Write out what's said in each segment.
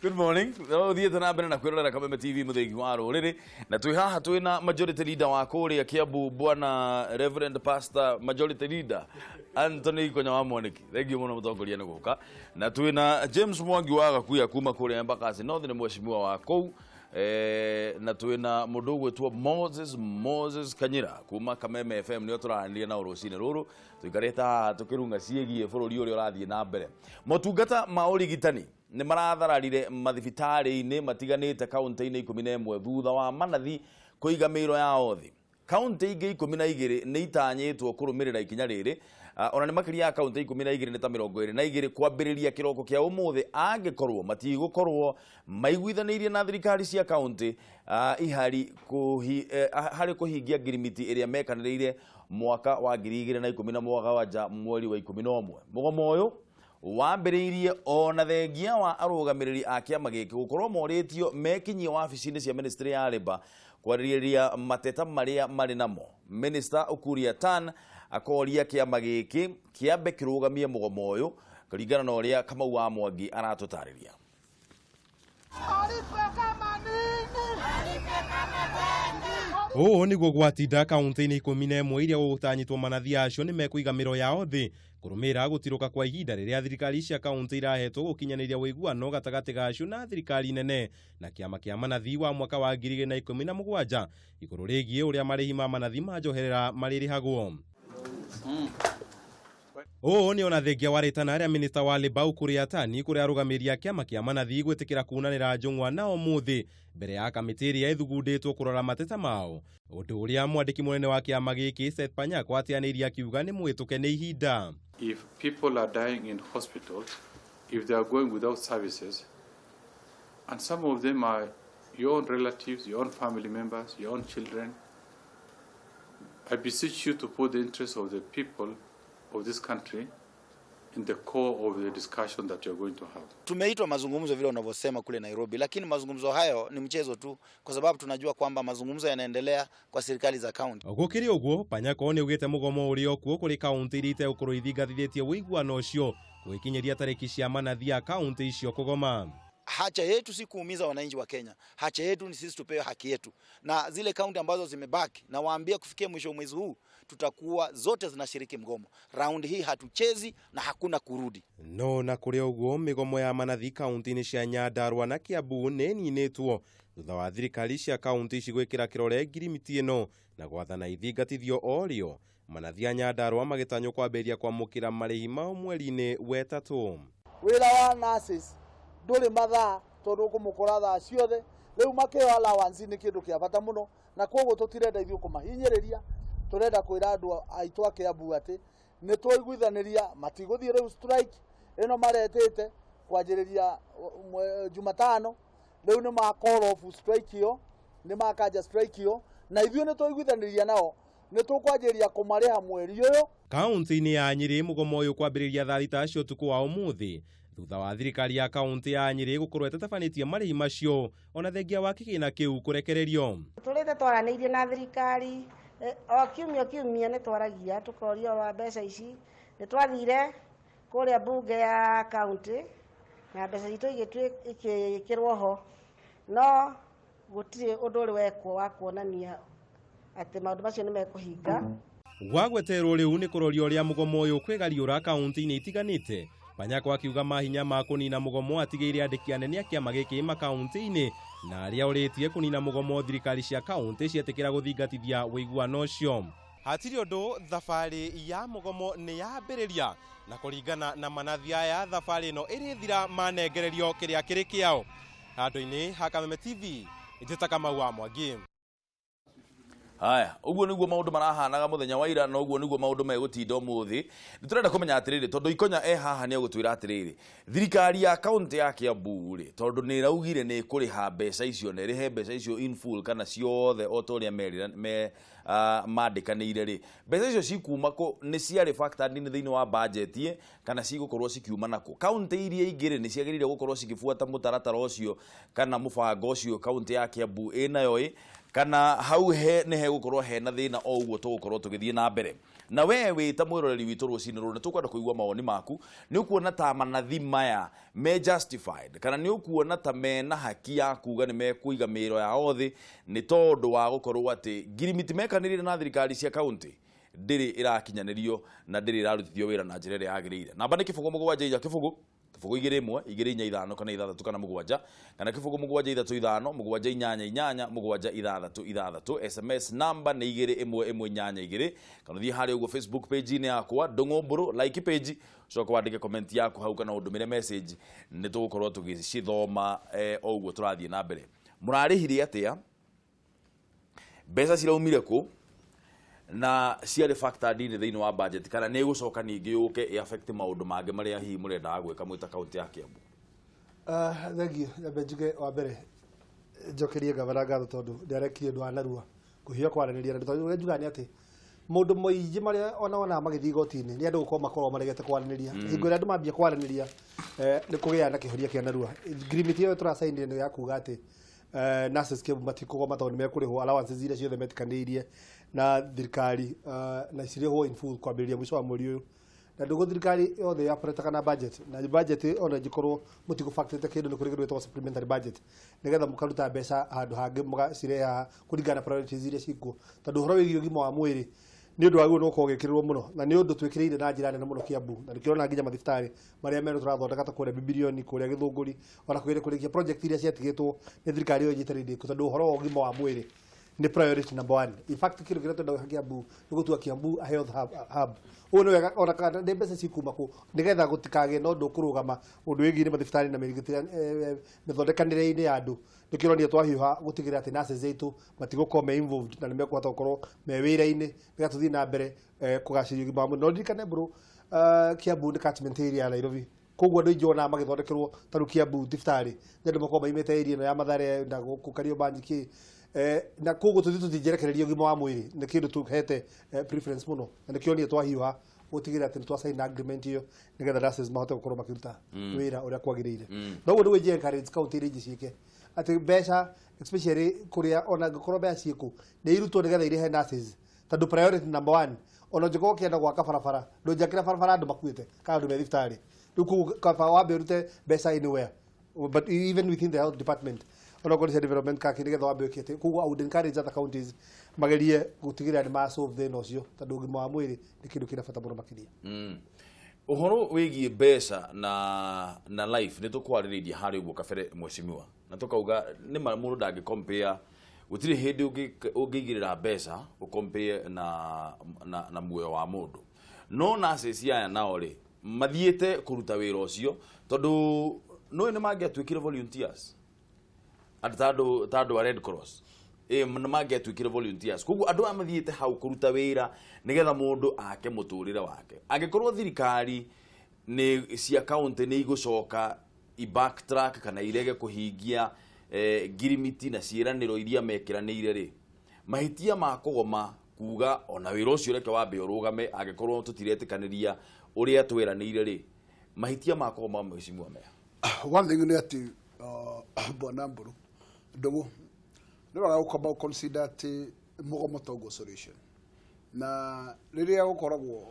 Good morning. No thiĩte na mbere na kwĩrorera Kameme TV, mũthĩgi wa rũrĩrĩ, na twĩ haha twĩ na majority leader wa kũrĩa Kiambu, bwana Reverend Pastor Majority Leader Anthony Ikonya wa Mwaniki. Thank you mũno, mũtongoria, nĩ gũka. Na twĩ na James Mwangi wa Gakuya kuma kũrĩa Embakasi North, nĩ mheshimiwa wa kũu. Na twĩ na mũndũ ũgwĩtwo Moses Kanyira kuma Kameme FM, nĩo tũraranĩria nao rũcinĩ rũrũ, tũikarĩte haha tũkĩrunga ciĩgiĩ bũrũri ũrĩa ũrathiĩ na mbere. Motungata ma ũrigitani nĩ marathararire mathibitarĩ-inĩ matiganĩte kaũntĩ-inĩ 11 thutha wa manathi kũiga mĩiro yao thĩ. Kaũntĩ ingĩ 12 nĩ itanyĩtwo kũrũmĩrĩra ikinya rĩrĩ. Ona nĩ makĩria ya kaũntĩ 12, nĩ ta 22 kwambĩrĩria kĩroko kĩa ũmũthĩ, angĩkorwo matigũkorwo maiguithanĩirie na thirikari cia kaũntĩ ihari harĩ kũhingia ngirimiti ĩrĩa mekanĩrĩire mwaka wa 2017 mweri wa 11. Mũgomo ũyũ wambĩrĩirie ona thengia wa arũgamĩrĩri a kĩama gĩkĩ gũkorwo morĩtio mekinyie wabici-inĩ cia ministry ya Labour kwarĩrĩria mateta marĩa marĩ namo. Minister Ukur Yatani akoria kĩama gĩkĩ kĩambe kĩrũgamie mũgomo ũyũ, kũringana na ũrĩa Kamau wa Mwangi aratũtarĩria. Alipe kama nini? Alipe kama bengi. Ũũ nĩguo gwatinda kaunti-inĩ 11 iria gũgũtanyĩtwo manathi acio nĩ mekũiga mĩro yao thĩ kũrũmĩrĩra gũtirũka kwa ihinda rĩrĩa thirikari cia kaunti irahetwo gũkinyanĩria ũiguano gatagatĩ gacio na thirikari nene na kĩama kĩa manathi wa mwaka wa 2017 igũrũ rĩgiĩ ũrĩa marĩhi ma manathi ma njoherera marĩrĩhagwo. Ũũ nĩ ona thengia wa rĩtana rĩa minista wa Labour Ukur Yatani kũrĩa arũgamĩrĩri a kĩama kĩa manathi gwĩtĩkĩra kunanĩra njũng'wa na ũmũthĩ mbere ya kamĩtĩ ĩrĩa ĩthugundĩtwo kũrora mateta mao, ũndũ ũrĩa mwandĩki mũnene wa kĩama gĩkĩ Seth Panyako ateanĩirie akiuga nĩ mũhĩtũke nĩ ihinda. If people are dying in hospitals, if they are going without services, and some of them are your own relatives, your own family members, your own children, I beseech you to put the interests of the people of this country in the core of the discussion that you're going to have. Tumeitwa mazungumzo vile unavyosema kule Nairobi, lakini mazungumzo hayo ni mchezo tu, kwa sababu tunajua kwamba mazungumzo yanaendelea kwa serikali za kaunti. Gũkĩrĩ ũguo, Panyako nĩ augĩte mũgomo ũrĩ o kuo kũrĩ kaunti iria itegũkorwo ithingatithĩtie ũiguano ũcio gũgĩkinyĩria tarĩki cia manathi a kaunti icio kũgoma. Hacha yetu si kuumiza wananchi wa Kenya, hacha yetu ni sisi tupewe haki yetu, na zile kaunti ambazo zimebaki, na waambia kufikia mwisho wa mwezi huu tutakuwa zote zinashiriki mgomo. Raundi hii hatuchezi na hakuna kurudi. No na kũrĩ ũguo, mĩgomo ya manathi kaunti-inĩ cia Nyandarua na Kiambu nĩ ĩninĩtwo thutha wa thirikari cia kaunti ici gwĩkĩra kĩrore ngirimiti ĩno na gwathana ithingatithio o rĩo, manathi a Nyandarua magĩtanywo kwambĩrĩria kwamũkĩra marĩhi mao mweri-inĩ wetatũ. Wĩra wa nurses ndũrĩ mathaa, tondũ ũkũmũkora thaa ciothe. Rĩu makĩo allowance nĩ kĩndũ kĩa bata mũno, na koguo tũtirenda ithuĩ kũmahinyĩrĩria. Tũrenda kwĩra andũ aitũ a Kiambu atĩ nĩ twaiguithanĩria, matigũthiĩ rĩu strike ĩno maretĩte kwanjĩrĩria Jumatano. Rĩu nĩ ma call off strike ĩyo, nĩ makanja strike ĩyo, na ithuĩ nĩ twaiguithanĩria nao nĩ tũkwanjĩrĩria kũmarĩha mweri ũyũ. Kaunti-inĩ ya Nyĩrĩ, mũgomo ũyũ kwambĩrĩria thaa 6 cia ũtukũ wa ũmũthĩ thutha wa thirikari ya kaunti ya Nyĩrĩ gũkorwo ĩtatabanĩtie marĩhi macio ona thengia wa kĩgĩna kĩu kũrekererio. Tũrĩte twaranĩirie na thirikari o kiumia kiumia, nĩ twaragia tũkoria wa mbeca ici. Nĩ twathire kũrĩa bunge ya kaunti na mbeca citũ igĩkĩrwo ho, no gũtirĩ ũndũ ũrĩ wekwo wa kuonania atĩ maũndũ macio nĩ mekũhinga. Gwagweterwo rĩu nĩ kũroria ũrĩa mũgomo ũyũ kwĩgariũra kaunti-inĩ itiganĩte. Panyako akiuga mahinya ma kũnina mũgomo atigĩire andĩki anene a kĩama gĩkĩ makaunti-inĩ na arĩa ũrĩtie kũnina mũgomo thirikari cia kaunti cietĩkĩra gũthingatithia ũiguano ũcio. Hatirĩ ũndũ, thabarĩ ya mũgomo nĩ yambĩrĩria, na kũringana na manathi aya, thabarĩ ĩno ĩrĩthira manengererio kĩrĩa kĩrĩ kĩao. Handũ-inĩ ha Kameme TV, njĩta Kamau wa Mwangi. Haya, ũguo nĩguo maũndũ marahanaga mũthenya wa ira, na ũguo nĩguo maũndũ megũtinda ũmũthĩ. Nĩ tũrenda kũmenya atĩrĩrĩ, tondũ Ikonya e haha nĩ egũtwĩra atĩrĩrĩ, thirikari ya kaunti ya Kiambu rĩ, tondũ nĩ ĩraugire nĩ ĩkũrĩha mbeca icio na ĩrĩhe mbeca icio in full kana ciothe o ta ũrĩa merĩra me mandĩkanĩire rĩ, mbeca icio cikuma kũ? Nĩ ciarĩ factored in thĩinĩ wa budget kana cigũkorwo cikiuma nakũ? Kaunti iria ingĩ rĩ, nĩ ciagĩrĩire gũkorwo cigĩbuata mũtaratara ũcio kana mũbango ũcio kaunti ya Kiambu ĩnayo ĩ? Kana hau he nĩ hegũkorwo hena thĩna o ũguo tũgũkorwo tũgĩthiĩ na mbere. Na we wĩ ta mwĩroreri witũ rũcinĩ rũrũ, nĩ tũkwenda kũigua mawoni maku. Nĩ ũkuona ta manathi maya me justified, kana nĩ ũkuona ta mena haki ya kuga nĩ mekũiga mĩĩro yao thĩ nĩ tondũ wa gũkorwo atĩ ngirimiti mekanĩrĩire na thirikari cia kaunti ndĩrĩ ĩrakinyanĩrio na ndĩrĩ ĩrarutithio wĩra na njĩra ĩrĩa yagĩrĩire? Namba nĩ 0 7 4 0 0 2 1 2 4 5 kana 6 kana 7, kana 0 7 3 5 7 8 8 7 6 6. SMS namba nĩ 2 1 1 8 2, kana ũthiĩ harĩa ũguo Facebook page-inĩ yakwa, Ndũng'ũ Mbũrũ, like page, ũcoke wandĩke comment yaku hau kana ũndũmĩre message, nĩ tũgũkorwo tũgĩcithoma o ũguo tũrathiĩ na mbere. Mũrarĩhire atĩa? Mbeca ciraumire kũ na ciarĩ factored in thĩinĩ wa budget, kana nĩ ĩgũcoka ningĩ yũke ĩ affect maũndũ mangĩ marĩa hihi mũrendaga gwĩka mwĩ ta kaunti ya Kiambu? Thengiũ. Nyambe njuge wa mbere njokerie gavana ngatho tondũ nĩarekire ũndũ wa narua kũhiũha kwaranĩria, na tondũ ũrĩa njugaga nĩ atĩ mũndũ mũingĩ marĩa ona wonaga magĩthiĩ igoti-inĩ nĩ andũ gũkorwo makoragwo maregete kwaranĩria. Hingo ĩrĩa andũ mambia kwaranĩria, nĩ kũgĩa na kĩhonia kĩa narua. Ngirimiti ĩyo tũracainire nĩ ya kuga atĩ nurses Kiambu matikũgoma tondũ nĩ mekũrĩhwo allowances iria ciothe metĩkanĩirie na thirikari, na cirĩhwo in full kwambĩrĩria mũico wa mweri ũyũ. Na ndũgũ thirikari yothe yaoperataga na budget, na budget ona ĩngĩkorwo mũtigũbactĩte kĩndũ, nĩ kũrĩ kĩndũ gĩtagwo supplementary budget, nĩgetha mũkaruta mbeca handũ hangĩ mũgacirehe haha kũringana na priorities iria cikuo, tondũ ũhoro wĩgiĩ ũgima wa mwĩrĩ nĩ ũndũ wagĩrĩirwo nĩ gũkorwo ũgĩkĩrĩrwo mũno, na nĩ ũndũ twĩkĩrĩire na njĩra nene mũno Kiambu. Na nĩkĩo ũrona nginya mathibitarĩ marĩa merũ tũrathondeka ta kũrĩa Bibilioni, kũrĩa Gĩthũngũri, ona kũgeria kũrĩkia project iria ciatigĩtwo nĩ thirikari ĩyo ĩnyitanĩire, tondũ ũhoro wa ũgima wa mwĩrĩ nĩ priority number one. In fact, kĩndũ kĩrĩa twenda Kiambu nĩ gũtua Kiambu a health hub. Ũguo nĩ wega ona kana nĩ mbeca cikuma kũ, nĩgetha gũtikagĩe na ũndũ ũkũrũgama ũndũ wĩgiĩ nĩ mathibitarĩ na mĩthondekanĩre-inĩ ya andũ. Nĩkĩo ũronire twahiũha gũtigĩrĩra atĩ nurses aitũ matigũkorwo me involved na nĩ mekũhota gũkorwo me wĩra-inĩ, nĩgetha tũthiĩ na mbere kũgacĩria ũgima wa mwĩrĩ. No ririkane mbũrũ, Kiambu nĩ catchment area ya Nairobi, koguo andũ aingĩ wonaga magĩthondekerwo ta rĩu Kiambu thibitarĩ nĩ andũ makoragwo maimĩte area ĩno ya Mathare na gũkũ Kariobangi kĩ, na koguo tũthiĩ tũtingĩrekereria ũgima wa mwĩrĩ. Nĩ kĩndũ tũhete preference mũno, na nĩkĩo niĩ twahiũha gũtigĩrĩra atĩ nĩ twa agreement ĩyo, nĩgetha nurses mahote gũkorwo makĩruta wĩra ũrĩa kwagĩrĩire. Noguo nĩguo ingĩ encourage county iria ingĩ ciĩke atĩ mbeca, especially kũrĩa ona angĩkorwo mbeca ciĩkũ, nĩ irutwo nĩgetha irĩhe nurses, tondũ priority number one, ona ũngĩkorwo ũkĩenda gwaka barabara, ndũngĩakĩra barabara andũ makuĩte kana andũ me thibitarĩ. Rĩu koguo kaba wambe ũrute mbeca anywhere, but even within the health department, ona okorwo nĩ cia development kaki, nĩgetha wambe ũke atĩ. Koguo I would encourage other counties magerie gũtigĩrĩra nĩ ma solve thĩna ũcio, tondũ ũgima wa mwĩrĩ nĩ kĩndũ kĩna bata mũno makĩria. Ũhoro wĩgiĩ mbeca na life nĩ tũkwarĩrĩirie harĩa ũguo kabere, mheshimiwa, na tũkauga nĩ ma mũndũ ndangĩ compare, gũtirĩ hĩndĩ ũngĩigĩrĩra mbeca ũcompare na muoyo wa mũndũ. No nurses aya nao rĩ, mathiĩte kũruta wĩra ũcio tondũ nũĩ nĩ mangĩatuĩkire volunteers, andũ ta andũ a Red Cross nĩ mangĩatuĩkire volunteers. Koguo andũ aya mathiĩte hau kũruta wĩra nĩgetha mũndũ ake mũtũrĩre wake. Angĩkorwo thirikari nĩ cia county nĩ igũcoka i backtrack kana irege kũhingia ngirimiti na ciĩranĩro iria mekĩranĩire rĩ, mahĩtia ma kũgoma kuga ona wĩra ũcio reke wambe ũrũgame angĩkorwo tũtiretĩkanĩria ũrĩa tweranĩire rĩ, mahĩtia ma kũgoma, mheshimiwa mea? One thing nĩ atĩ, bwana Mburu Ndũng'ũ, nĩ wega gũkamba consider atĩ mũgomo toguo solution, na rĩrĩa gũkoragwo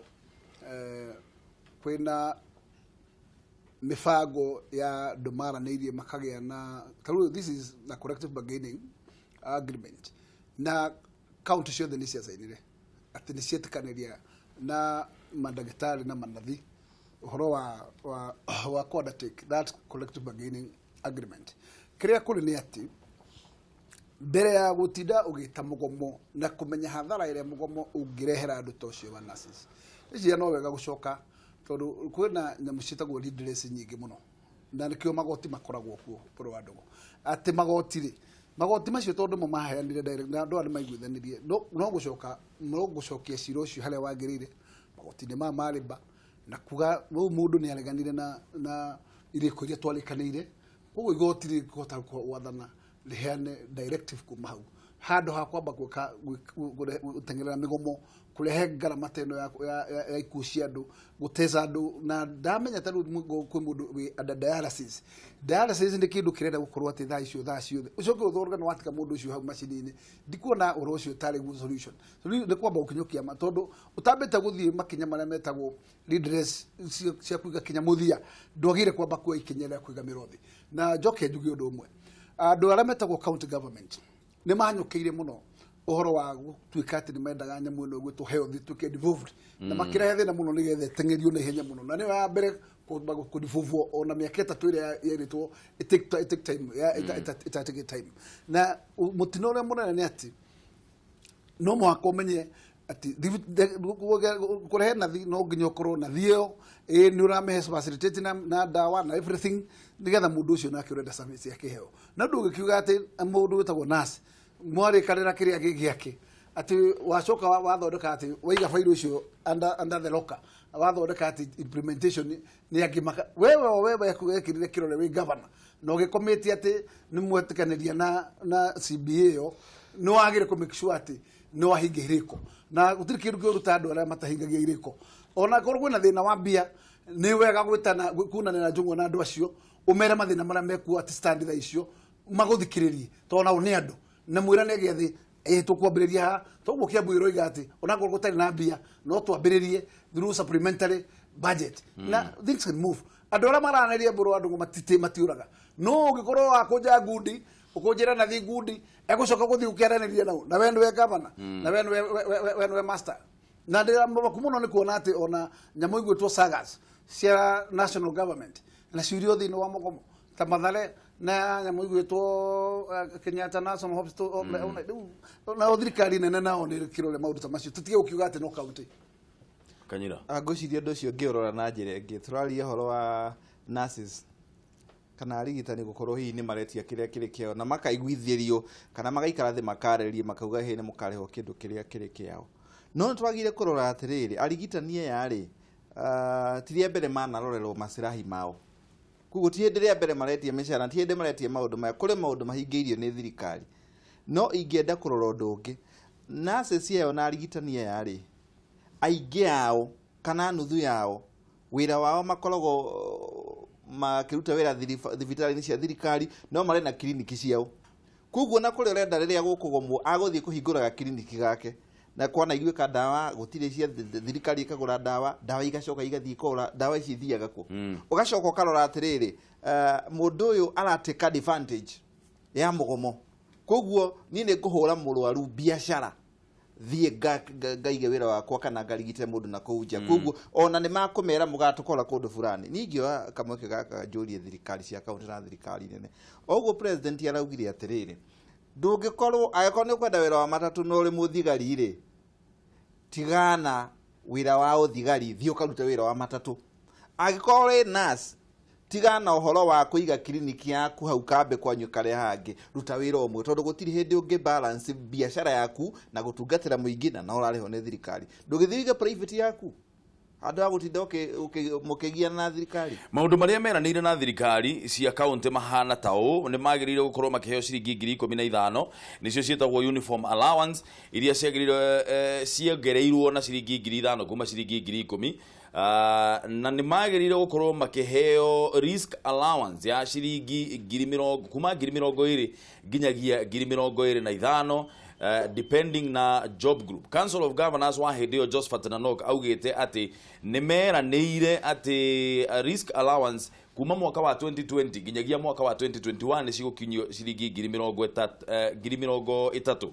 kwĩna mĩbango ya andũ maranĩirie makagĩa na tarĩu, this is a collective bargaining agreement, na county ciothe nĩ ciacainire atĩ nĩ cietĩkanĩria na mandagĩtarĩ na manathi ũhoro wa ku undertake that collective bargaining agreement. Kĩrĩa kũrĩ nĩ atĩ mbere ya gũtinda ũgĩta mũgomo na kũmenya hathara ĩrĩa mũgomo ũngĩrehera andũ ta ũcio wa nurses, ĩciria no wega gũcoka, tondũ kwĩna nyamũ ciĩtagwo redress nyingĩ mũno, na nĩkĩo magoti makoragwo kuo, bũrũ wa ndũgũ, atĩ magoti rĩ, magoti macio tondũ mo maheanire direct na andũ aya nĩ maiguithanĩrie, no gũcoka no gũcokia cira ũcio harĩa wagĩrĩire magoti-inĩ maya ma labour, na kuga rĩu mũndũ nĩ areganire na irĩko iria twarĩkanĩire. Koguo igoti rĩkũhota gwathana rĩheane directive kuma hau. Handũ ha kwamba gwĩka gũteng'erera mĩgomo, kũrehe ngarama ta ĩno ya ikuũ cia andũ, gũteca andũ. Na ndamenya ta rĩu kwĩ mũndũ wĩ under dialysis. Dialysis nĩ kĩndũ kĩrenda gũkorwo atĩ thaa icio, thaa ciothe, ũcoke ũthondeke nĩ watiga mũndũ ũcio hau macini-inĩ. Ndikuona ũhoro ũcio tarĩ guo solution. Solution nĩ kwamba gũkinyũkia ma, tondũ ũtambĩte gũthiĩ makinya marĩa metagwo redress cia kũiga kinya mũthia, ndwagĩrĩire kwamba kuoya ikinya rĩa kũiga mĩrothi. Na njoke njuge ũndũ ũmwe, andũ arĩa metagwo county government nĩ manyũkĩire mũno ũhoro wa gũtuĩka atĩ nĩ mendaga nyamũ ĩno ĩgwĩtwo health ĩtuĩke devolved, na makĩrehe thĩna mũno nĩgetha ĩteng'erio na ihenya mũno, na nĩyo ya mbere kwamba kũdevolve. Ona mĩaka 3 ĩrĩa yerĩtwo it take time, it take time. Na mũtino ũrĩa mũnene nĩ atĩ no mũhaka ũmenye atĩ kũrehe nathi no nginya ũkorwo nathi ĩyo ĩ nĩ ũramĩhe facilitate na ndawa na everything, nĩgetha mũndũ ũcio nake ũrenda service akĩheo. Na ndũgĩkiuga atĩ mũndũ wĩtagwo nurse mwarĩkanĩra kĩrĩa gĩ gĩake, atĩ wacoka wathondeka atĩ waiga faili ũcio under the locker, wathondeka atĩ implementation nĩ angĩ maka wewe o wewe wekĩrire kĩrore wĩ governor na ũgĩkomĩtie atĩ nĩ mwetĩkanĩria na CBA ĩyo, nĩ wagĩrĩire kũ make sure atĩ nĩ wahingia irĩko. Na gũtirĩ kĩndũ kĩũru ta andũ arĩa matahingagia irĩko. Ona korwo kwĩna thĩna wa mbia, nĩ wega gwĩtana kunanĩra njũng'wa na andũ acio, ũmere mathĩna marĩa mekuo atĩ stand thaa icio magũthikĩrĩrie, tondũ nao nĩ andũ, na mwĩrane gĩathĩ ĩ tũkwambĩrĩria haha. Toguo Kĩambu ĩroiga atĩ onakorwo gũtarĩ na mbia, no twambĩrĩrie through supplementary budget na things can move. Andũ arĩa maranĩria mbũrũ andũ matiũraga, no ũngĩkorwo wakũnja ngundi, ũkũnjĩra nathi ngundi, egũcoka gũthiĩ ũkĩaranĩria nao, na we nĩwe governor, na we nĩwe we nĩwe master. Na ndĩramaku mũno nĩ kuona atĩ ona nyamũ igwĩtwo sagas cia national government na ciurio thĩinĩ wa mũgomo ta Mathare na nyamũ igwĩtwo Kenyatta National Hospital. Rĩu nao thirikari nene nao nĩ kĩrore maũndũ ta macio, tũtige gũkiuga atĩ no county. Kanyira. Ngwĩciria ũndũ ũcio ngĩũrora na njĩra ĩngĩ, tũraria ũhoro wa nurses kana arigitani gũkorwo hihi nĩ maretia kĩrĩa kĩrĩ kĩao, na makaiguithĩrio kana magaikara thĩ makarĩria, makauga hihi nĩ mũkarĩhwo kĩndũ kĩrĩa kĩrĩ kĩao. No nĩ twagĩrĩire kũrora atĩrĩrĩ, arigitani aya rĩ, ti rĩa mbere manarorerwo macirahi mao, koguo ti hĩndĩ rĩa mbere maretia mĩcara, ti hĩndĩ maretia maũndũ maya. Kũrĩ maũndũ mahingĩirio nĩ thirikari. No ingĩenda kũrora ũndũ ũngĩ, nurses ĩyo na arigitani aya rĩ, aingĩ ao kana nuthu yao wĩra wao makoragwo makĩruta wĩra thibitarĩ-inĩ cia thirikari, no marĩ na kiriniki ciao. Koguo na kũrĩa ũrenda rĩrĩa gũkũgomwo, agũthiĩ kũhingũraga kiriniki gake, na kwanaiguĩka ndawa gũtirĩ cia thirikari, ĩkagũra ndawa, ndawa igacoka igathiĩ kũra, ndawa ici ithiaga kũ? Ũgacoka ũkarora atĩrĩrĩ, mũndũ ũyũ aratake advantage ya mũgomo, koguo niĩ nĩ ngũhũra mũrwaru biacara, thiĩ ngaige wĩra wakwa kana ngarigite mũndũ na kũu nja. Koguo ona nĩ makũmera mũgatũkora kũndũ fulani. Niĩ ingĩoya kamweke gaka njũrie thirikari cia kaunti na thirikari nene, o ũguo president araugire atĩrĩrĩ, ndũngĩkorwo angĩkorwo nĩ ũkwenda wĩra wa matatũ na ũrĩ mũthigari rĩ, tigana wĩra wa ũthigari, thiĩ ũkarute wĩra wa matatũ. Angĩkorwo ũrĩ nurse, tigana ũhoro wa kũiga kiriniki yaku hau kambe kwanyu karĩa hangĩ, ruta wĩra ũmwe, tondũ gũtirĩ hĩndĩ ũngĩ balance biacara yaku na gũtungatĩra mũingĩ na no ũrarĩhwo nĩ thirikari. Ndũgĩthiĩ ũige private yaku handũ ha gũtinda mũkĩgiana na thirikari. Maũndũ marĩa meranĩire na thirikari cia kaunti mahana ta ũũ: nĩ magĩrĩire gũkorwo makĩheo ciringi 15,000, nĩcio ciĩtagwo uniform allowance, iria ciagĩrĩire ciongereirwo na ciringi 5,000 kuma ciringi 10,000. Na nĩ magĩrĩire gũkorwo makĩheo risk allowance ya ciringi ngiri mĩrongo, kuma 20,000 nginyagia 25,000, depending na job group. Council of Governors wa hĩndĩ ĩyo Josephat Nanok augĩte atĩ nĩ meranĩire atĩ risk allowance kuma mwaka wa 2020 nginyagia mwaka wa 2021 nĩ cigũkinyio ciringi 30,000, 30,000.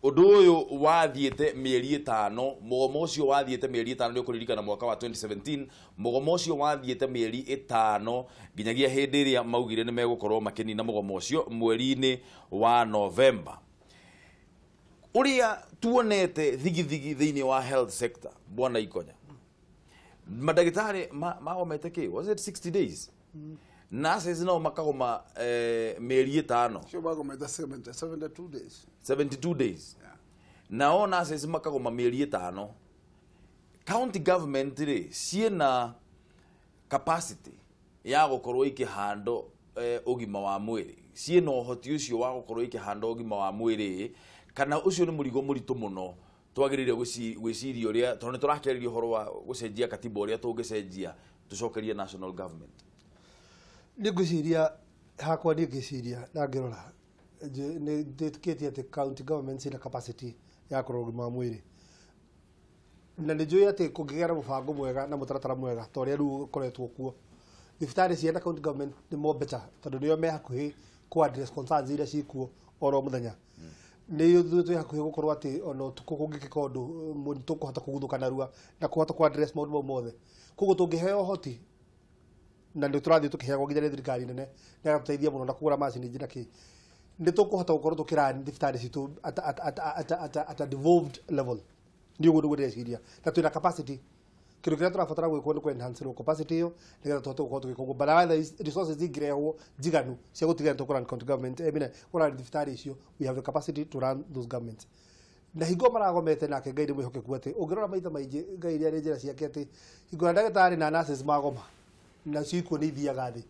Ũndũ ũyũ wathiĩte mĩeri 5, mũgomo ũcio wathiĩte mĩeri 5. Nĩ ũkũririkana mwaka wa 2017 mũgomo ũcio wathiĩte mĩeri 5 nginyagia hĩndĩ ĩrĩa maugire nĩ megũkorwo makĩnina mũgomo ũcio mweri-inĩ wa Novemba. Ũrĩa tuonete thigithigi thĩinĩ wa health sector, bwana Ikonya, mandagĩtarĩ magomete kĩ, was it 60 days? Nurses nao makagoma mĩeri 5. Cio magomete 70, 72 days. 72 days. Nao nurses makagoma mĩeri 5. County government rĩ, ciĩna capacity ya gũkorwo ikĩhandwo ũgima wa mwĩrĩ, ciĩna ũhoti ũcio wa gũkorwo ikĩhanda ũgima wa mwĩrĩ, kana ũcio nĩ mũrigo mũritũ mũno twagĩrĩire gwĩciria ũrĩa, tondũ nĩ tũrakĩarĩria ũhoro wa gũcenjia katiba, ũrĩa tũngĩcenjia tũcokerie national government? Nĩ ngwĩciria hakwa, niĩ ngĩciria na ngĩrora, nĩ ndĩtĩkĩtie atĩ county government ciĩna capacity ya kũrora ũgima wa mwĩrĩ, na nĩ njũĩ atĩ kũngĩgĩa na mũbango mwega na mũtaratara mwega ta ũrĩa rĩu ũkoretwo kuo, thibitarĩ ciena county government nĩ more better, tondũ nĩo me hakuhĩ kũ address concerns iria cikuo oro mũthenya. Nĩ ithuĩ twĩ hakuhĩ gũkorwo atĩ ona ũtukũ kũngĩkĩka ũndũ, nĩ tũkũhota kũguthũka narua na kũhota kũ address maũndũ mau mothe. Koguo tũngĩheo ũhoti, na nĩ tũrathiĩ tũkĩheagwo nginya nĩ thirikari nene, nĩ agatũteithia mũno na kũgũra macini ingĩ na kĩ, nĩ tũkũhota gũkorwo tũkĩrani thibitarĩ citũ at a devolved level. Nĩ ũguo nĩguo ndĩreciria, na twĩna capacity. Kĩndũ kĩrĩa tũrabatara gwĩkwo nĩ kũ-enhance capacity ĩyo, nĩgetha tũhote gũkorwo tũgĩka ũguo. But otherwise, resources ingĩrehwo njiganu cia gũtigĩrĩra nĩ tũkũrun county government, I mean, kũrun thibitarĩ icio, we have the capacity to run those governments. Na hingo maragomete, nake Ngai nĩ mwĩhokeku, atĩ ũngĩrora maita maingĩ Ngai rĩa njĩra ciake, atĩ hingo ĩrĩa ndagĩtarĩ na nurses magoma, nacio ikuũ nĩ ithiaga thĩ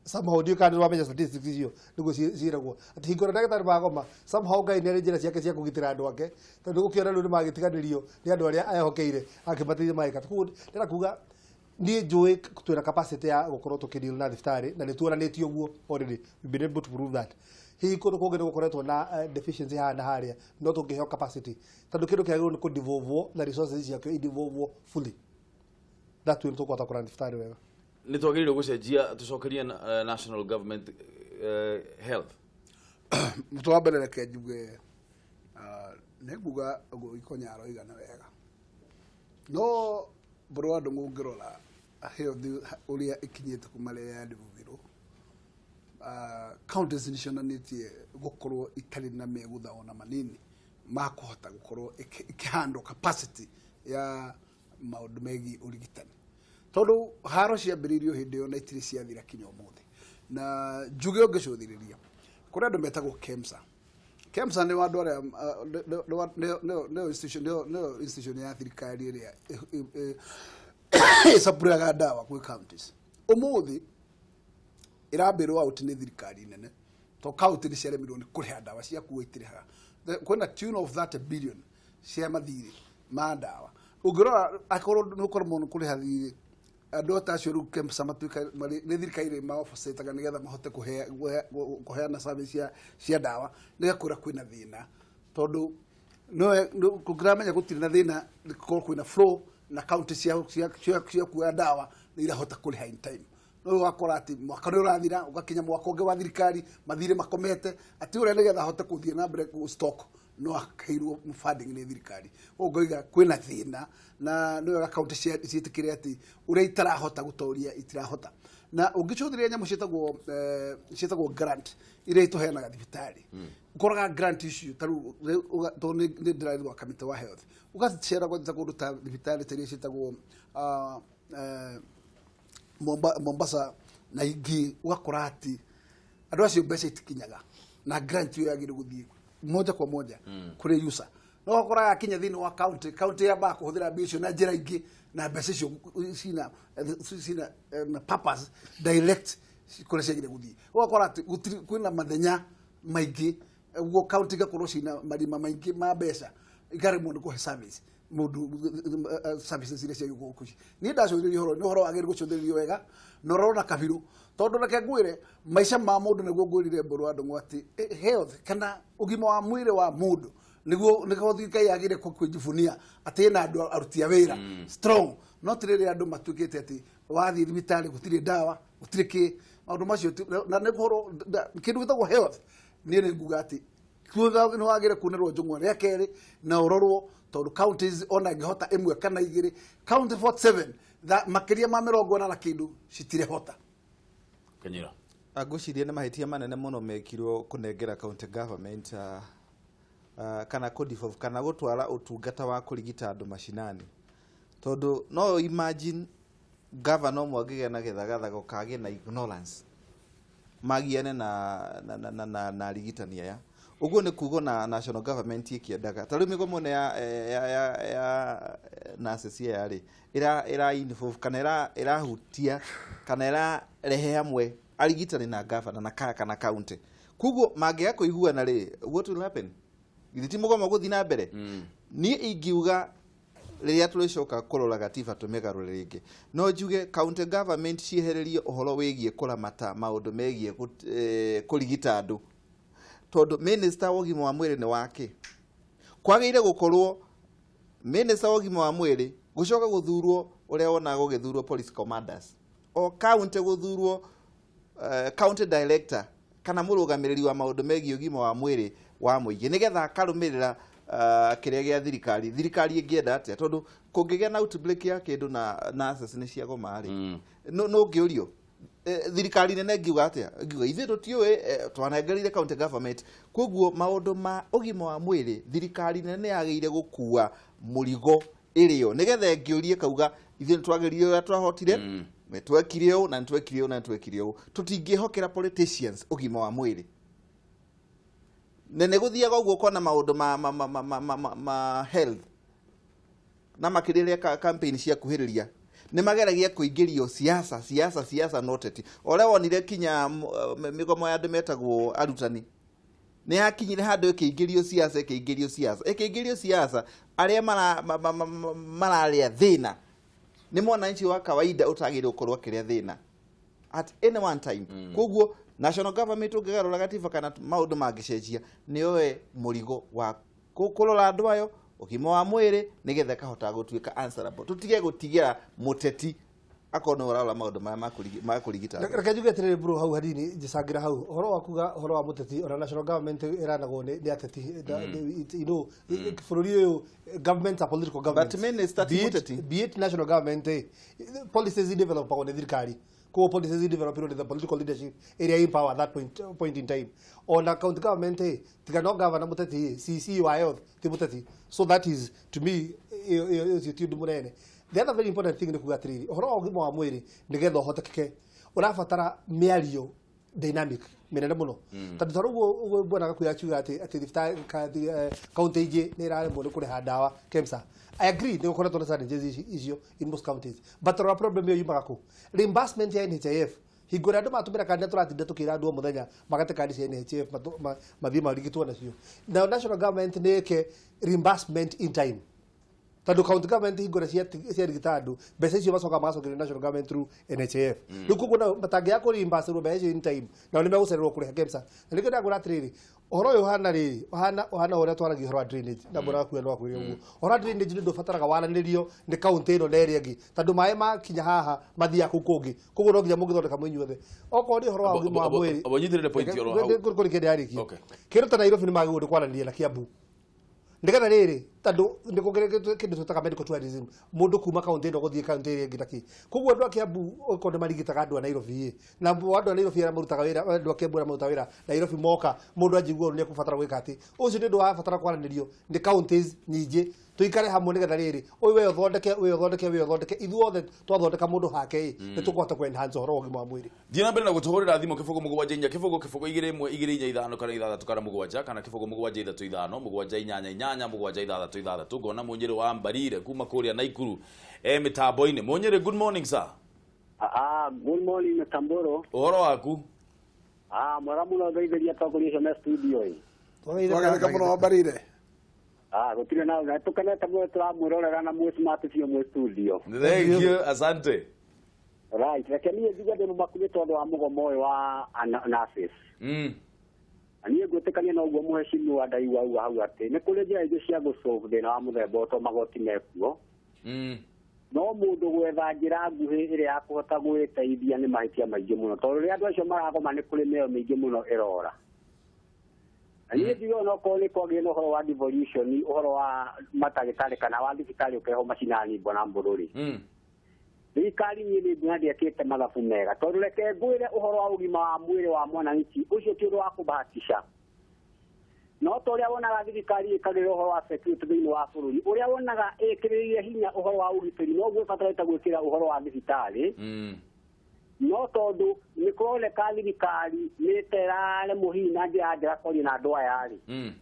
somehow. Ndiũĩ kana nĩ wamenya statistics icio, nĩguo ciĩragwo atĩ hingo ĩrĩa ndagĩtarĩ magoma, somehow Ngai nĩ arĩ njĩra ciake cia kũgitĩra andũ ake, tondũ gũkĩona rĩu nĩ magĩtiganĩrio nĩ andũ arĩa ehokeire akĩmateithia magĩka. Koguo ndĩrenda kuga niĩ njũĩ twĩna capacity ya gũkorwo tũkĩdeal na thibitarĩ, na nĩ tuonanĩtie ũguo already. We've been able to prove that. Hihi kũndũ kũngĩ nĩ gũkoretwo na deficiency haha na harĩa, no tũngĩheo capacity, tondũ kĩndũ kĩagĩrĩirwo nĩ kũdevolvwo na resources ciakĩo idevolvwo fully, that way tũkũhota kũrun thibitarĩ wega. Nĩ twagĩrĩirwo gũcenjia tũcokerie national government health? Mũtwe wa mbere, reke njuge, nĩ nguga ũguo Ikonya aroiga nĩ wega, no mbũrũ wa ndũng'ũ, ũngĩrora health ũrĩa ĩkinyĩte kuma rĩrĩa yandivuvirwo, counties nĩ cionanĩtie gũkorwo itarĩ na megutha ona manini ma kũhota gũkorwo ĩkĩhandle capacity ya maũndũ megiĩ ũrigitani, tondũ haro ciambĩrĩirio hĩndĩ ĩyo na itirĩ ciathira kinya ũmũthĩ. Na njuge ũngĩcũthĩrĩria kũrĩ andũ metagwo KEMSA. KEMSA nĩ andũ arĩa nĩyo institution ya thirikari ĩrĩa ĩcapuraga ndawa gwĩ counties. Ũmũthĩ ĩrambĩrwo out nĩ thirikari nene, to county nĩ ciaremirwo nĩ kũrĩha ndawa cia kuo, itirĩhaga. Kwĩna tune of 30 billion cia mathirĩ ma ndawa. Ũngĩrora akorwo nĩ ũkorwo nĩ kũrĩha thirĩ andũ ta acio, rĩu KEMSA matuĩka nĩ thirikari ĩmaofocetaga nĩgetha mahote kũheana service cia ndawa, nĩgakwĩra kwĩna thĩna, tondũ kũngĩramenya gũtirĩ na thĩna gũkorwo kwĩna flow na county cia kuoya ndawa nĩ irahota kũrĩha in time. No ũgakora atĩ mwaka nĩ ũrathira, ũgakinya mwaka ũngĩ wa thirikari, mathirĩ makomete, atĩ ũrĩa nĩgetha ahote kũthiĩ na mbere stock no aheirwo funding nĩ thirikari. Ũguo ngoiga kwĩna thĩna, na nĩ wega county ciĩtĩkĩre atĩ ũrĩa itarahota gũtoria itirahota. Na ũngĩcũthĩrĩria nyamũ ciĩtagwo grant iria itũheanaga thibitarĩ, ũkoraga grant icio ta rĩu tondũ nĩ ndĩrarĩ wa kamĩtĩ wa health, ũgacera gwetha kũndũ ta thibitarĩ ta iria ciĩtagwo Mombasa na ingĩ, ũgakora atĩ andũ acio mbeca itikinyaga, na grant ĩyo yagĩrĩirwo gũthiĩ moja kwa moja kũrĩ user, no ũgakora yakinya thĩinĩ wa county, county yambaga kũhũthĩra mbia icio na njĩra ingĩ, na mbeca icio cina na purpose direct kũrĩa ciagĩrĩire gũthiĩ. Ũgakora atĩ gũtirĩ, kwĩna mathenya maingĩ ũguo, county igakorwo cina marima maingĩ ma mbeca, ikaremwo nĩ kũhe service mũndũ services iria ciagĩrĩirwo gũkũ. Niĩ ndacũthĩrĩria ũhoro, nĩ ũhoro wagĩrĩirwo gũcũthĩrĩrio wega na ũrorwo na kabirũ, tondũ reke ngwĩre, maica ma mũndũ, nĩguo ngwĩrire mbũrũ wa ndũng'ũ atĩ health kana ũgima wa mwĩrĩ wa mũndũ nĩguo thirikari yagĩrĩire kwĩjibunia atĩ ĩna andũ aruti a wĩra strong. No ti rĩrĩa andũ matuĩkĩte atĩ wathiĩ thibitarĩ gũtirĩ ndawa, gũtirĩ kĩ, maũndũ macio na nĩ ũhoro kĩndũ gĩtagwo health. Niĩ nĩ nguga atĩ nĩ wagĩrĩire kuonerwo njũng'wa rĩa kerĩ na ũrorwo, tondũ counties ona ĩngĩhota ĩmwe kana igĩrĩ, county 47 makĩria ma 40 na kĩndũ citirehota. Kanyira. Ngwĩciria nĩ mahĩtia manene mũno mekirwo kũnengera county government kana kũdevolve kana gũtwara ũtungata wa kũrigita andũ macinani, tondũ no imagine governor ũmwe angĩgĩa na gĩthagathago kagĩe na ignorance magiane na arigitani aya. Ũguo nĩ kuga na national government ĩkĩendaga ta rĩu mĩgomo ĩno ya nurses aya rĩ, ĩra involve kana ĩrahutia kana ĩrarehe hamwe arigitani na governor na kana county. Koguo mangĩaga kũiguana rĩ, what will happen? Githĩ ti mũgomo gũthiĩ na mbere? Niĩ ingiuga rĩrĩa tũrĩcoka kũrora gatiba tũmĩgarũre rĩngĩ, no njuge county government ciehererie ũhoro wĩgiĩ kũramata maũndũ megiĩ kũrigita andũ, tondũ minister wa ũgima wa mwĩrĩ nĩ wake. Kwagĩrĩire gũkorwo minister wa ũgima wa mwĩrĩ gũcoka gũthurwo ũrĩa wonaga gũgĩthurwo police commanders, o county gũthurwo county director kana mũrũgamĩrĩri wa maũndũ megiĩ ũgima wa mwĩrĩ wa mũingĩ, nĩgetha akarũmĩrĩra kĩrĩa gĩa thirikari ĩngĩenda atĩa, tondũ kũngĩgĩa na outbreak ya kĩndũ na nurses nĩ ciagoma rĩ, no ngĩũrio thirikari nene ngiuga atĩa? Ngiuga ithuĩ tũtiũĩ, twanengerire county government. Koguo maũndũ ma ũgima wa mwĩrĩ thirikari nene yagĩrĩire gũkua mũrigo ĩrĩo, nĩgetha ĩngĩũrie kauga ithuĩ nĩtwageririe ũrĩa twahotire, nĩtwekire ũũ na nĩtwekire ũũ na nĩtwekire ũũ. Tũtingĩhokera politicians ũgima wa mwĩrĩ. Na nĩ gũthiaga ũguo ũkona maũndũ ma health na makĩria rĩrĩa campaign cia kuhĩrĩria nĩ mageragia kũingĩrio siasa siasa siasa no teti. Ũrĩa wonire kinya mĩgomo ya andũ metagwo arutani nĩ yakinyire handũ ĩkĩingĩrio siasa ĩkĩingĩrio siasa ĩkĩingĩrio siasa, arĩa mararĩa thĩna nĩ mwananchi wa kawaida ũtagĩrĩirwo gũkorwo akĩrĩa thĩna at any one time. Koguo national government ũngĩgarũra gatiba kana maũndũ mangĩcenjia, nĩoe mũrigo wa kũrora andũ ayo ũgima wa mwĩrĩ, nĩgetha ĩkahota gũtuĩka answerable. Tũtige gũtigĩra mũteti akorwo nĩwe ũrarora maũndũ maya ma kũrigita andũ. Reke njuge atĩrĩrĩ bro, hau hanini njicangĩra hau ũhoro wa kuga ũhoro wa mũteti, ona national government ĩranagwo nĩ ateti. Bũrũri ũyũ governments are political governments. But minister ti mũteti. Be it national government, policies developagwo nĩ thirikari. Koguo policies developirwo nĩ the political leadership ĩrĩa in power at that point in time. Ona county government, tiga no governor mũteti, CC wa health ti mũteti. So that is to me ũcio ti ũndũ mũnene. The other very important thing nĩ kuga atĩrĩrĩ, ũhoro wa ũgima wa mwĩrĩ nĩgetha ũhotekeke ũrabatara mĩario dynamic mĩnene mũno, tondũ ta rĩu ũguo bwana Gakuya akiuga atĩ thibitarĩ county ingĩ nĩ ĩraremwo nĩ kũrĩha ndawa KEMSA. I agree nĩ gũkoretwo na challenges icio in most counties, but rora problem ĩyo yumaga kũ? Reimbursement ya NHIF, hingo ĩrĩa andũ matũmĩra kandi, na tũratinda tũkĩra andũ o mũthenya magate kandi cia NHIF mathiĩ marigitwo nacio. Now national government nĩ ĩke reimbursement in time, tondũ county government hingo ĩrĩa ciarigita andũ, mbeca icio macokaga magacokerio national government through NHIF. Rĩu koguo nao matangĩaga kũ reimburse mbeca icio in time, nao nĩ megũcererwo kũrĩha KEMSA. Na nĩkĩo ndĩrakwĩra atĩrĩrĩ, ũhoro ũyũ ũhana rĩrĩ, ũhana ũrĩa twaragia ũhoro wa drainage, na mbona gakuya no akwĩre ũguo. Ũhoro wa drainage nĩ ũndũ ũbataraga waranĩrio nĩ county ĩno na ĩrĩa ĩngĩ, tondũ maĩ makinya haha mathiaga kũu kũngĩ, koguo no nginya mũngĩthondeka mwĩ inyuothe. Okorwo nĩ ũhoro wa ũgima wa mwĩrĩ, Abo nyitĩrĩre point oro hau. Kũrĩ kĩndũ yarĩkia. Kĩndũ ta Nairobi nĩ magĩrĩirwo nĩ kwaranĩria na Kiambu, nĩgetha rĩrĩ, tondũ nĩ kũngĩ kĩndũ twĩtaga medical tourism, mũndũ kuma kaunti ĩno gũthiĩ kaunti ĩrĩa ĩngĩ nakĩ. Koguo andũ a Kiambu okorwo nĩ marigitaga andũ a Nairobi ĩ, na andũ a Nairobi arĩa marutaga wĩra, andũ a Kiambu arĩa marutaga wĩra Nairobi moka, mũndũ anjigua ũru nĩ ekũbatara gwĩka atĩ ũcio nĩ ũndũ wabatara kwaranĩrio nĩ counties nyingĩ, tũikare hamwe, nĩgetha rĩrĩ, ũyũ we ũthondeke, ũyũ ũthondeke, ũyũ ũthondeke, ithuothe twathondeka mũndũ hake ĩ, nĩ tũkũhota kũ enhance ũhoro wa ũgima wa mwĩrĩ. Thiĩ na mbere na gũtũhũrĩra thimũ 0 7 4 0 0 2 1 2 4 5 kana 6 kana 7 kana 0 7 3 5 7 8 8 7 6 6. Ngona Mũnyĩrĩ wa Mbarire kuma kũrĩa Naikuru e mĩtambo-inĩ. Mũnyĩrĩ, good morning sir. Ah, good morning Mtamboro. Ũhoro waku? Ah, mwega mũno, ngeithĩria atongoria acio me studio ĩ. Twagereka mũno Wambarire. Ah, gũtirĩ na tũkenete mũno tũramwĩrorera na mwĩ smart biũ mwĩ studio. Thank you, asante. Right, reke niĩ njuge ndĩ mũmaku nĩ tondũ wa mũgomo ũyũ wa nurses. Na niĩ ngwĩtĩkania na ũguo mũhecimiwa Ndaiwa auga hau atĩ nĩ kũrĩ njĩra ingĩ cia gũsolve thĩna wa mũthemba ũyũ, tondũ magoti mekuo. No mũndũ gwetha njĩra nguhĩ ĩrĩa ya kũhota gwĩteithia nĩ mahĩtia maingĩ mũno, tondũ rĩrĩa andũ acio maragoma nĩ kũrĩ mĩoyo mĩingĩ mũno ĩrora. Na niĩ njuge onokorwo nĩ kwagĩire na ũhoro wa devolution, ũhoro wa matagĩtarĩ kana wa thibitarĩ ũkĩrehwo macinani mbona mbũrũri, thirikari niĩ nĩ nguona ndĩekĩte mathabu mega, tondũ reke ngwĩre, ũhoro wa ũgima wa mwĩrĩ wa mwananchi ũcio ti ũndũ wa kũbahatisha. No ta ũrĩa wonaga thirikari ĩkagĩrĩra ũhoro wa security thĩinĩ wa bũrũri, ũrĩa wonaga ĩkĩrĩrĩire hinya ũhoro wa ũgitĩri, noguo ĩbatarĩte gwĩkĩra ũhoro wa thibitarĩ. No tondũ nĩ kũroneka thirikari nĩ teraremwo hihi na njĩra njega kwaria na andũ aya rĩ.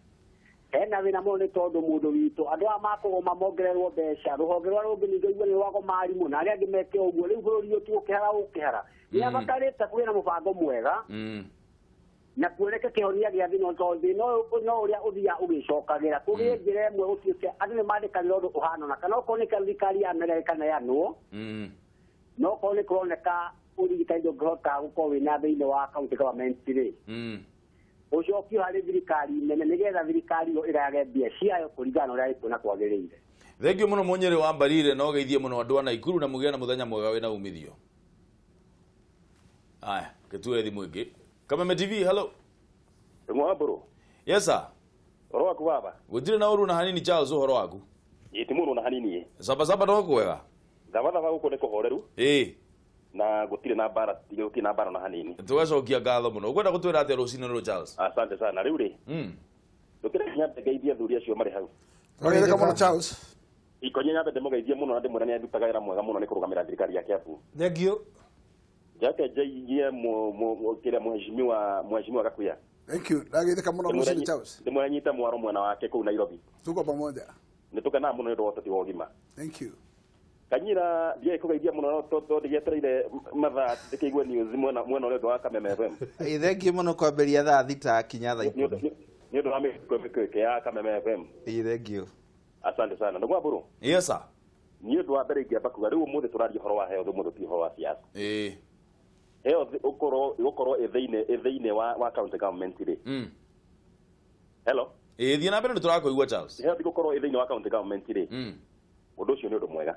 Hena wĩna mũno nĩ tondũ mũndũ witũ andũ aya makũgoma mongererwo mbeca rũhonge rwa rũngĩ ningĩ igua nĩ rwagoma arimũ na arĩa angĩ meke ũguo rĩu bũrũri ũyũ tũgũkĩhara gũkĩhara. Nĩ abatarĩte kũgĩa na mũbango mwega na kuoneke kĩhonia gĩa thĩna tondũ thĩna ũyũ no ũrĩa ũthiaga ũgĩcokagĩra kũgĩe njĩra ĩmwe gũtuĩke andũ nĩ mandĩkanĩra ũndũ ũhana na kana okorwo nĩ thirikari yamera ĩkaneanwo no okorwo nĩ kũroneka ũrigitani ndũngĩhota gũkorwo wĩna thĩinĩ wa county government rĩ ũcokio harĩ thirikari nene nĩgetha thirikari ĩyo ĩgayage mbia ciayo kũringana na ũrĩa ĩkuona kwagĩrĩire. Thengiũ mũno Mũnyĩrĩ wa Mbarire na ũgeithie mũno andũ a Naikuru na mũgĩe na mũthenya mwega wĩna umithio. Aya, gĩtue thimũ ĩngĩ. Kameme TV, hello. Mwamburu. Yes sir. Ũhoro waku baba? Gũtirĩ na ũru na hanini Charles, ũhoro waku? Ĩ ti mũru na hanini. Sabasaba no kwega. Thabathaba gũkũ nĩ kũhoreru. Ĩ. Na gũtirĩ na mbara, gũtirĩ na mbara na hanini. Tũgacokia ngatho mũno. Ũkwenda gũtwĩra atĩa rũcinĩ rũrũ Charles? Asante sana. Rĩu rĩ. Ndũkĩrĩ nyambe ngeithie athuri acio marĩ hau. Tũrageithĩka mũno Charles. Ikonye nyambe ndĩmũgeithie mũno na ndĩmwĩre nĩarutaga wĩra mwega mũno nĩ kũrũgamĩra thirikari ya Kiambu. Thank you. Njoke njeigie kĩrĩa mheshimiwa Gakuya. Thank you. Ndageithĩka mũno rũcinĩ Charles. Ndĩmwĩre nyite mwaro mwena wake kũu Nairobi. Tuko pamoja. Nĩtũkenaga mũno nĩ ũndũ wa ũteti wa ũgima. Thank you. Kanyira ndiĩ kũgeithia mũno tondũ ndĩgĩetereire mathaa ndĩkĩigue news mwena ũrĩa ũngĩ wa Kameme FM. Ĩ thengiũ mũno kwambĩrĩria thaa 6 kinya thaa 10. Nĩ ũndũ wa mĩkĩke ya Kameme FM. Ĩ thengiũ. Asante sana. Ndugu Wamburu. Yes sir. Nĩ ũndũ wa mbere ingĩamba kuga rĩu ũmũthĩ tũraria ũhoro wa health, ũmũthĩ ti ũhoro wa siasa. Ĩ. Health ũkorwo ĩ thĩinĩ wa county government rĩ. Hello. Ĩ thiĩ na mbere nĩ tũrakũigua Charles. Health gũkorwo ĩ thĩinĩ wa county government rĩ. Ũndũ ũcio nĩ ũndũ mwega.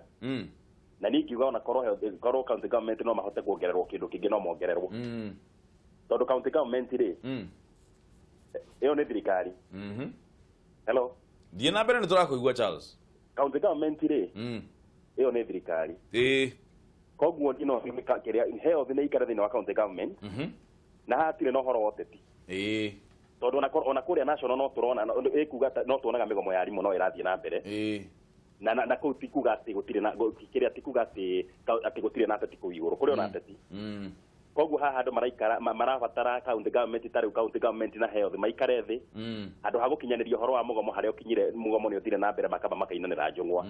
Na niĩ ingiuga ona korwo county government no mahote kuongererwo kĩndũ kĩngĩ no mongererwo. Tondũ county government rĩ ĩyo nĩ thirikari. Hello. Thiĩ na mbere nĩ tũrakũigua Charles. County government rĩ ĩyo nĩ thirikari. Ĩ. Koguo no kĩrĩa health nĩ ikare thĩinĩ wa county government na hatirĩ na ũhoro wa ũteti. Ĩ. Tondũ ona kũrĩa national no tũrona ĩkuga no tuonaga mĩgomo ya arimũ no ĩrathiĩ na mbere. Ĩ. Na kũu ti kuga atĩ gũtirĩ na kĩrĩa ti kuga atĩ gũtirĩ na ateti kũu igũrũ, kũrĩ ona ateti. Koguo haha andũ maraikara marabatara county government ta rĩu county government na health maikare thĩ handũ ha gũkinyanĩria ũhoro wa mũgomo harĩa ũkinyire mũgomo nĩ ũthire na mbere makamba makainanĩra njũng'wa.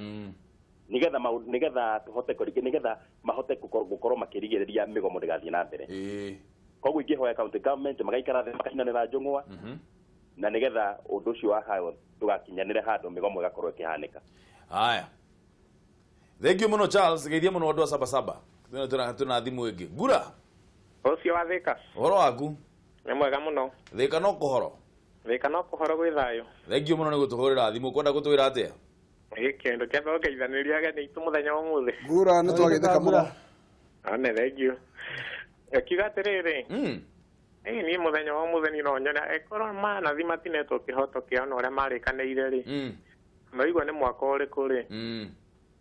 Nĩgetha tũhote nĩgetha mahote gũkorwo makĩrigĩrĩria mĩgomo ndĩgathiĩ na mbere. Koguo ingĩhoya county government magaikara thĩ makainanĩra njũng'wa na nĩgetha ũndũ ũcio wa health ndũgakinyanĩre handũ mĩgomo ĩgakorwo ĩkĩhanĩka. Haya. Thank you mũno Charles, geithia mũno andũ a Sabasaba. Tuna thimũ ĩngĩ. Ngura. Ũcio wa Thika. Ũhoro waku? Nĩ mwega mũno. Thika no kũhoro. Thika no kũhoro gwĩ thayũ. Thank you mũno nĩ gũtũhũrĩra thimũ. Ũkwenda gũtwĩra atĩa? Gĩkĩndũ kĩa mbere ũgeithanĩria ageni aitũ mũthenya wa ũmũthĩ. Ngura nĩ twageithĩka mũno. Ane thank you. Ngakiuga atĩrĩrĩ. Ĩ niĩ mũthenya wa ũmũthĩ niĩ no nyone ĩkorwo manathi matinetwo kĩhoto kĩao na ũrĩa marĩkanĩire rĩ. No igua nĩ mwaka ũrĩkũ rĩ.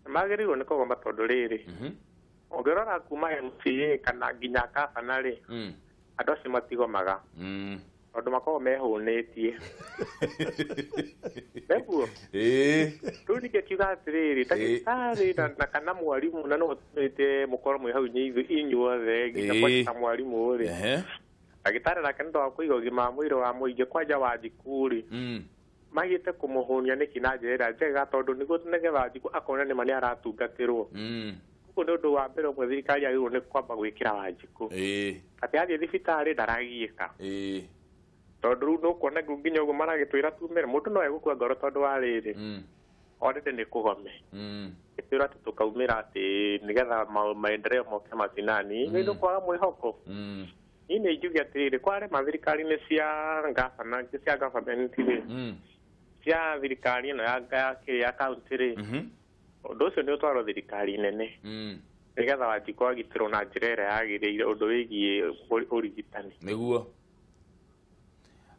Magĩrĩirwo nĩ kũgoma tondũ rĩrĩ. Ũngĩrora kuma MCA kana nginya gabana rĩ, andũ acio matigomaga. Tondũ makoragwo mehũnĩtie. Nĩguo? Ĩ. Rĩu ningĩ kiuga atĩrĩrĩ, ndagĩtarĩ na kana mwarimũ na no ũtũmĩte mũkorwo mwĩ hau inyuothe nginya kwanja mwarimũ rĩ. Ndagĩtarĩ nake nĩ ũndũ wa kũiga ũgima wa mwĩrĩ wa mũingĩ kwanja Wanjikũ rĩ. Magĩte kũmũhũnia nĩkĩ na njĩra ĩrĩa njega tondũ nĩguo nĩgetha Wanjikũ akona nĩma nĩ aratungatĩrwo. Ũguo nĩ ũndũ wa mbere ũmwe thirikari yagĩrĩirwo nĩ kwamba gwĩkĩra Wanjikũ. Atĩ athiĩ thibitarĩ ndaragiĩka. Tondũ rĩu nĩũkuona nginya ũguo maragĩtwĩra tumĩre mũndũ no egũkua ngoro tondũ wa rĩrĩ. Already nĩ kũgome. Ĩtwĩrwo atĩ tũkaumĩra atĩ nĩgetha maendeleo moke macinani. Nĩ ũndũ kwaga mwĩhoko. Niĩ nĩ njuge atĩrĩrĩ kwarema thirikari-inĩ cia gabana cia government rĩ. Cia thirikari ĩno ya county rĩ. Ũndũ ũcio nĩ ũtwarwo thirikari nene. Nĩgetha Wanjikũ agitĩrwo na njĩra ĩrĩa yagĩrĩire ũndũ wĩgiĩ ũrigitani. Nĩguo.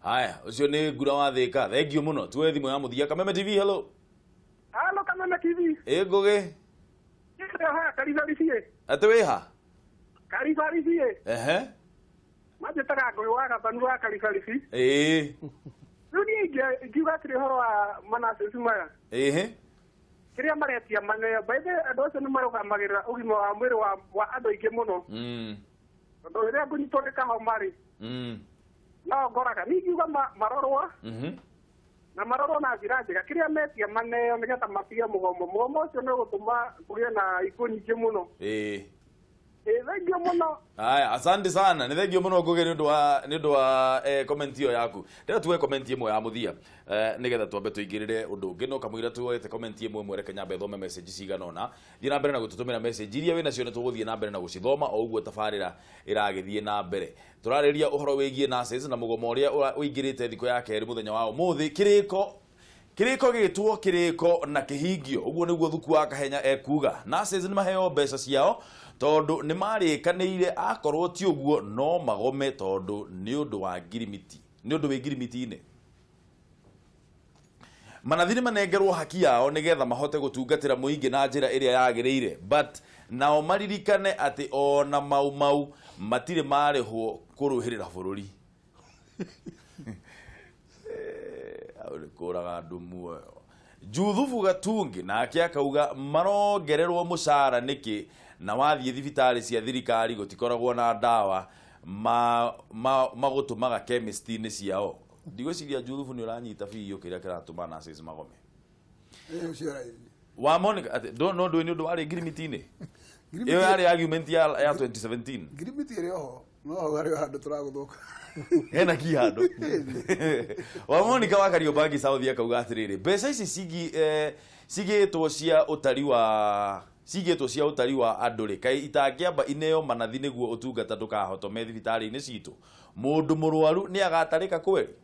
Haya, ũcio nĩ Ngura wa Thika. Thank you mũno. Tuoe thimũ ya mũthia. Kameme TV, hello. Hello Kameme TV. Ĩ Ngũgĩ. Karibaricie. Atĩ wĩ ha? Karibaricie. Ehe. Manjĩtaga Ngũgĩ wa Gathanu wa Karibarici. Ĩĩ. Rĩu niĩ ingiuga atĩrĩ ũhoro wa manacĩci maya. Ĩhĩ. Kĩrĩa maretia maneo, by the way andũ acio nĩ marũgamagĩrĩra ũgima wa mwĩrĩ wa andũ aingĩ mũno. Tondũ rĩrĩa ngũnyitwo nĩ kahoma rĩ, no ngoraga niĩ ingiuga marorwo na marorwo na njĩra njega, kĩrĩa metia maneo nĩgetha matige mũgomo. Mũgomo ũcio nĩ ũgũtũma kũgĩe na ikuũ nyingĩ mũno. Thengiũ mũno. Aya, asante sana. Nĩ thengio mũno Ngugi nĩ ũndũ wa comment ĩyo yaku. Ndĩrenda tuoe comment ĩmwe ya mũthia nĩgetha twambe tũingĩrĩre ũndũ ũngĩ, no kamũira tuoete comment ĩmwe ĩmwe, reke nyambe thome message cigana ũna. Thiĩ na mbere na gũtũtũmĩra message iria wĩnacio, nĩ tũgũthiĩ na mbere na gũcithoma o ũguo tabarĩra ĩragĩthiĩ na mbere. Tũrarĩrĩria ũhoro wĩgiĩ nurses na mũgomo ũrĩa ũingĩrĩte thikũ ya kerĩ mũthenya wa ũmũthĩ. Kĩrĩko gĩtwo kĩrĩko na kĩhingio, ũguo nĩguo Thuku wa Kahenya ekuga. Nurses nĩ maheo mbeca ciao tondũ nĩ marĩkanĩire, akorwo ti ũguo no magome tondũ nĩ ũndũ wa ngirimiti, nĩ ũndũ wĩ ngirimiti-inĩ. Manathi nĩ manengerwo haki yao nĩgetha mahote gũtungatĩra mũingĩ na njĩra ĩrĩa yagĩrĩire, but nao maririkane atĩ ona mau mau matirĩ marĩhwo kũrũĩrĩra bũrũri. Hau nĩ kũraga andũ muoyo. Juthubu Gatungi nake akauga marongererwo mũcara nĩkĩ na wathiĩ thibitarĩ cia thirikari gũtikoragwo na ndawa magũtũmaga chemist-inĩ ciao. Ndigwĩciria Juthubu nĩ ũranyita biũ kĩrĩa kĩratũma nurses magome. Wa Monica atĩ no ndũĩ nĩ ũndũ warĩ ngirimiti-inĩ. Ĩyo yarĩ argument ya 2017. Ngirimiti ĩrĩ oho, no hau harĩ handũ tũragũthũka. Hena ki handũ. Wa Monica wa Kariobangi South akauga atĩrĩrĩ, mbeca ici cigĩtwo cia ũtari wa cigĩtwo cia ũtari wa andũ rĩ, kaĩ itangĩamba ineo manathi nĩguo ũtungata ndũkahotome thibitarĩ-inĩ citũ. Mũndũ mũrwaru nĩ agatarĩka kweri.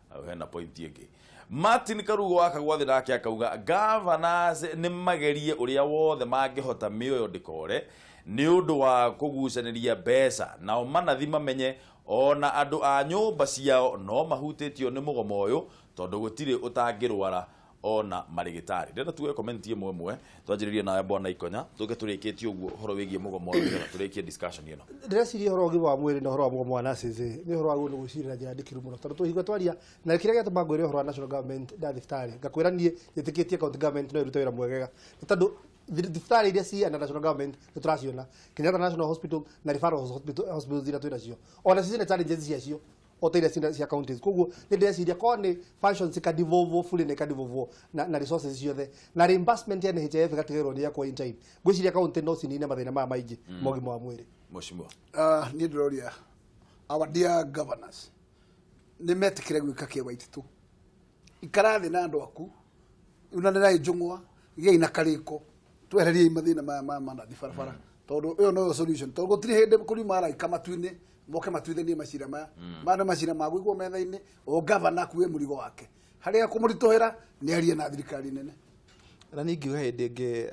Hau hena point ĩngĩ. Martin Karugo wa Kagwathi nake akauga governors nĩ magerie ũrĩa wothe mangĩhota mĩoyo ndĩkore nĩ ũndũ wa kũgucanĩria mbeca, nao manathi mamenye ona andũ a nyũmba ciao no mahutĩtio nĩ mũgomo ũyũ tondũ gũtirĩ ũtangĩrwara ona marĩgĩtarĩ. Ndĩrenda tuoe comment ĩmwe ĩmwe, twanjĩrĩrie nawe Bwana Ikonya, tũke tũrĩkĩtie ũguo ũhoro wĩgiĩ mũgomo ũyũ nĩgetha tũrĩkie discussion ĩno. Ndĩreciria ũhoro wa ũgima wa mwĩrĩ na ũhoro wa mũgomo wa nurses nĩ ũhoro wa gwĩciria na njĩra ndikĩru mũno, tondũ tũhingo twaria na kĩrĩa gĩatũma ngwĩre ũhoro wa national government na thibitarĩ, ngakwĩra niĩ njĩtĩkĩtie county government no ĩrute wĩra mwegega, nĩ tondũ thibitarĩ iria ci under national government nĩ tũraciona, Kenyatta National Hospital na referral hospitals iria twĩnacio, ona cio ciĩna challenges ciacio o ta iria cia counties. Koguo nĩ ndĩreciria korwo nĩ functions ikadevolve fully na ikadevolve na resources ciothe na reimbursement ya NHIF ĩgatigĩrĩrwo nĩ yakwo in time, ngwĩciria county no cinine mathĩna maya maingĩ ma ũgima wa mwĩrĩ. Mheshimiwa. Niĩ ndĩroria our dear governors nĩ metĩkĩre gwĩka kĩwaititũ, ikara thĩ na andũ aku, unanĩrai njũng'wa, gĩai na karĩko, twehereriei mathĩna maya ma manathi barabara, tondũ ĩyo noyo solution, tondũ gũtirĩ hĩndĩ kũriuma araika matu-inĩ moke matuithanie macira maya. Maya nĩ macira ma gũigwo metha-inĩ, o governor akue mũrigo wake, harĩa kũmũritũhĩra nĩ arie na thirikari nene. Na niĩ ingiuga hĩndĩ ĩngĩ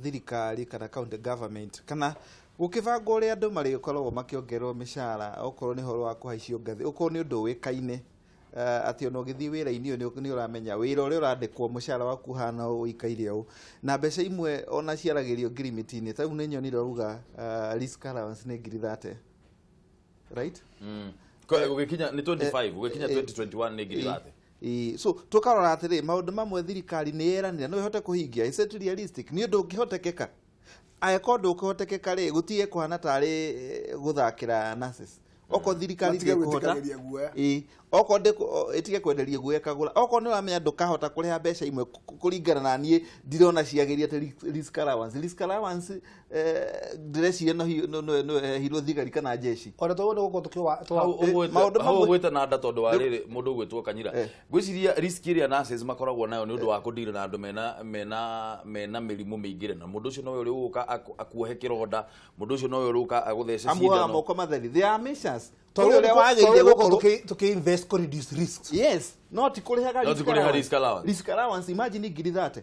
thirikari kana county government kana gũkĩbangwo ũrĩa andũ marĩkoragwo makĩongererwo mĩcara, okorwo nĩ ũhoro wa kũhaicio ngathĩ, okorwo nĩ ũndũ ũĩkaine atĩ ona ũgĩthiĩ wĩra-inĩ ũyũ nĩ ũramenya wĩra ũrĩa ũrandĩkwo mũcara waku ũhana ũũ ũikaire ũũ, na mbeca imwe ona ciaragĩrio ngirimiti-inĩ. Ta rĩu nĩ nyonire ũruga risk allowance nĩ ngiri 30, right? Gũgĩkinya nĩ 25, gũgĩkinya 2021 nĩ ngiri 30. So tũkarora atĩrĩ, maũndũ mamwe thirikari nĩ yeranĩra no ĩhote kũhingia, is it realistic? Nĩ ũndũ ũngĩhotekeka? Angĩkorwo ndũkũhotekeka rĩ, gũtige kũhana tarĩ gũthakĩra nurses. Okorwo thirikari ndĩkũhota, okorwo ĩtige kwenderia guoya ĩkagũra, okorwo nĩ ũramenya ndũkahota kũrĩha mbeca imwe kũringana na niĩ ndirona ciagĩrĩire ta risk allowance. Risk allowance ndĩreciria no ĩheirwo thigari kana jeshi. Ona tondũ nĩ gũkorwo maũndũ hau ũgwĩte na nda tondũ wa rĩrĩ mũndũ ũgwĩtwo Kanyira. Ngwĩciria risk ĩrĩa nurses makoragwo nayo nĩ ũndũ wa kũdeal na andũ mena mĩrimũ mĩingĩ, na mũndũ ũcio nowe ũrĩ ũgũka akuohe kĩronda, mũndũ ũcio nowe ũrĩ ũka agũthece Amuohaga cindano. moko matheri. They are measures. Tondũ Kũrĩ ũrĩa wagĩrĩire tondũ gũkorwo tũkĩ invest kũ reduce risks. Yes, no ti kũrĩhaga No ti kũrĩha risk allowance. Risk allowance, imagine ngiri 30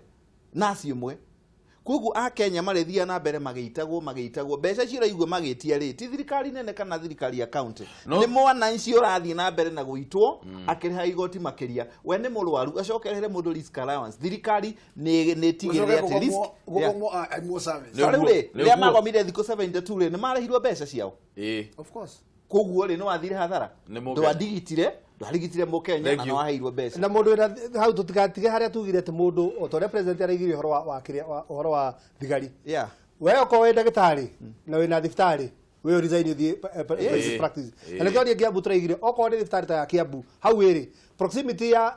nasi ũmwe. Koguo Akenya marĩthiaga na mbere magĩitagwo mbeca icio ũraigua magĩtia rĩ, ti thirikari nene kana thirikari ya county, nĩ mwananchi ũrathiĩ na mbere na gũitwo akĩrĩha igoti makĩria. We nĩ mũrwaru acokerehere mũndũ risk allowance, thirikari nĩ ĩtigĩrĩre atĩ risk gũgomwo aimwo service. Ta rĩu rĩ, rĩrĩa magomire thikũ 72 rĩ, nĩ marĩhirwo mbeca ciao. Of course. Koguo rĩ, nĩ wathire hathara, ndwarigitire mũkenya na nĩ waheirwo mbeca. Na mũndũ wĩna hau tũtigatige harĩa tugire atĩ mũndũ o ta ũrĩa president araigire ũhoro wa kĩrĩa, ũhoro wa thigari. We okorwo wĩ ndagĩtarĩ na wĩna thibitarĩ We resign ũthiĩ private practice. Na nĩkĩo niĩ Kiambu tũraigire okorwo nĩ thibitarĩ ta ya Kiambu hau ĩrĩ proximity ya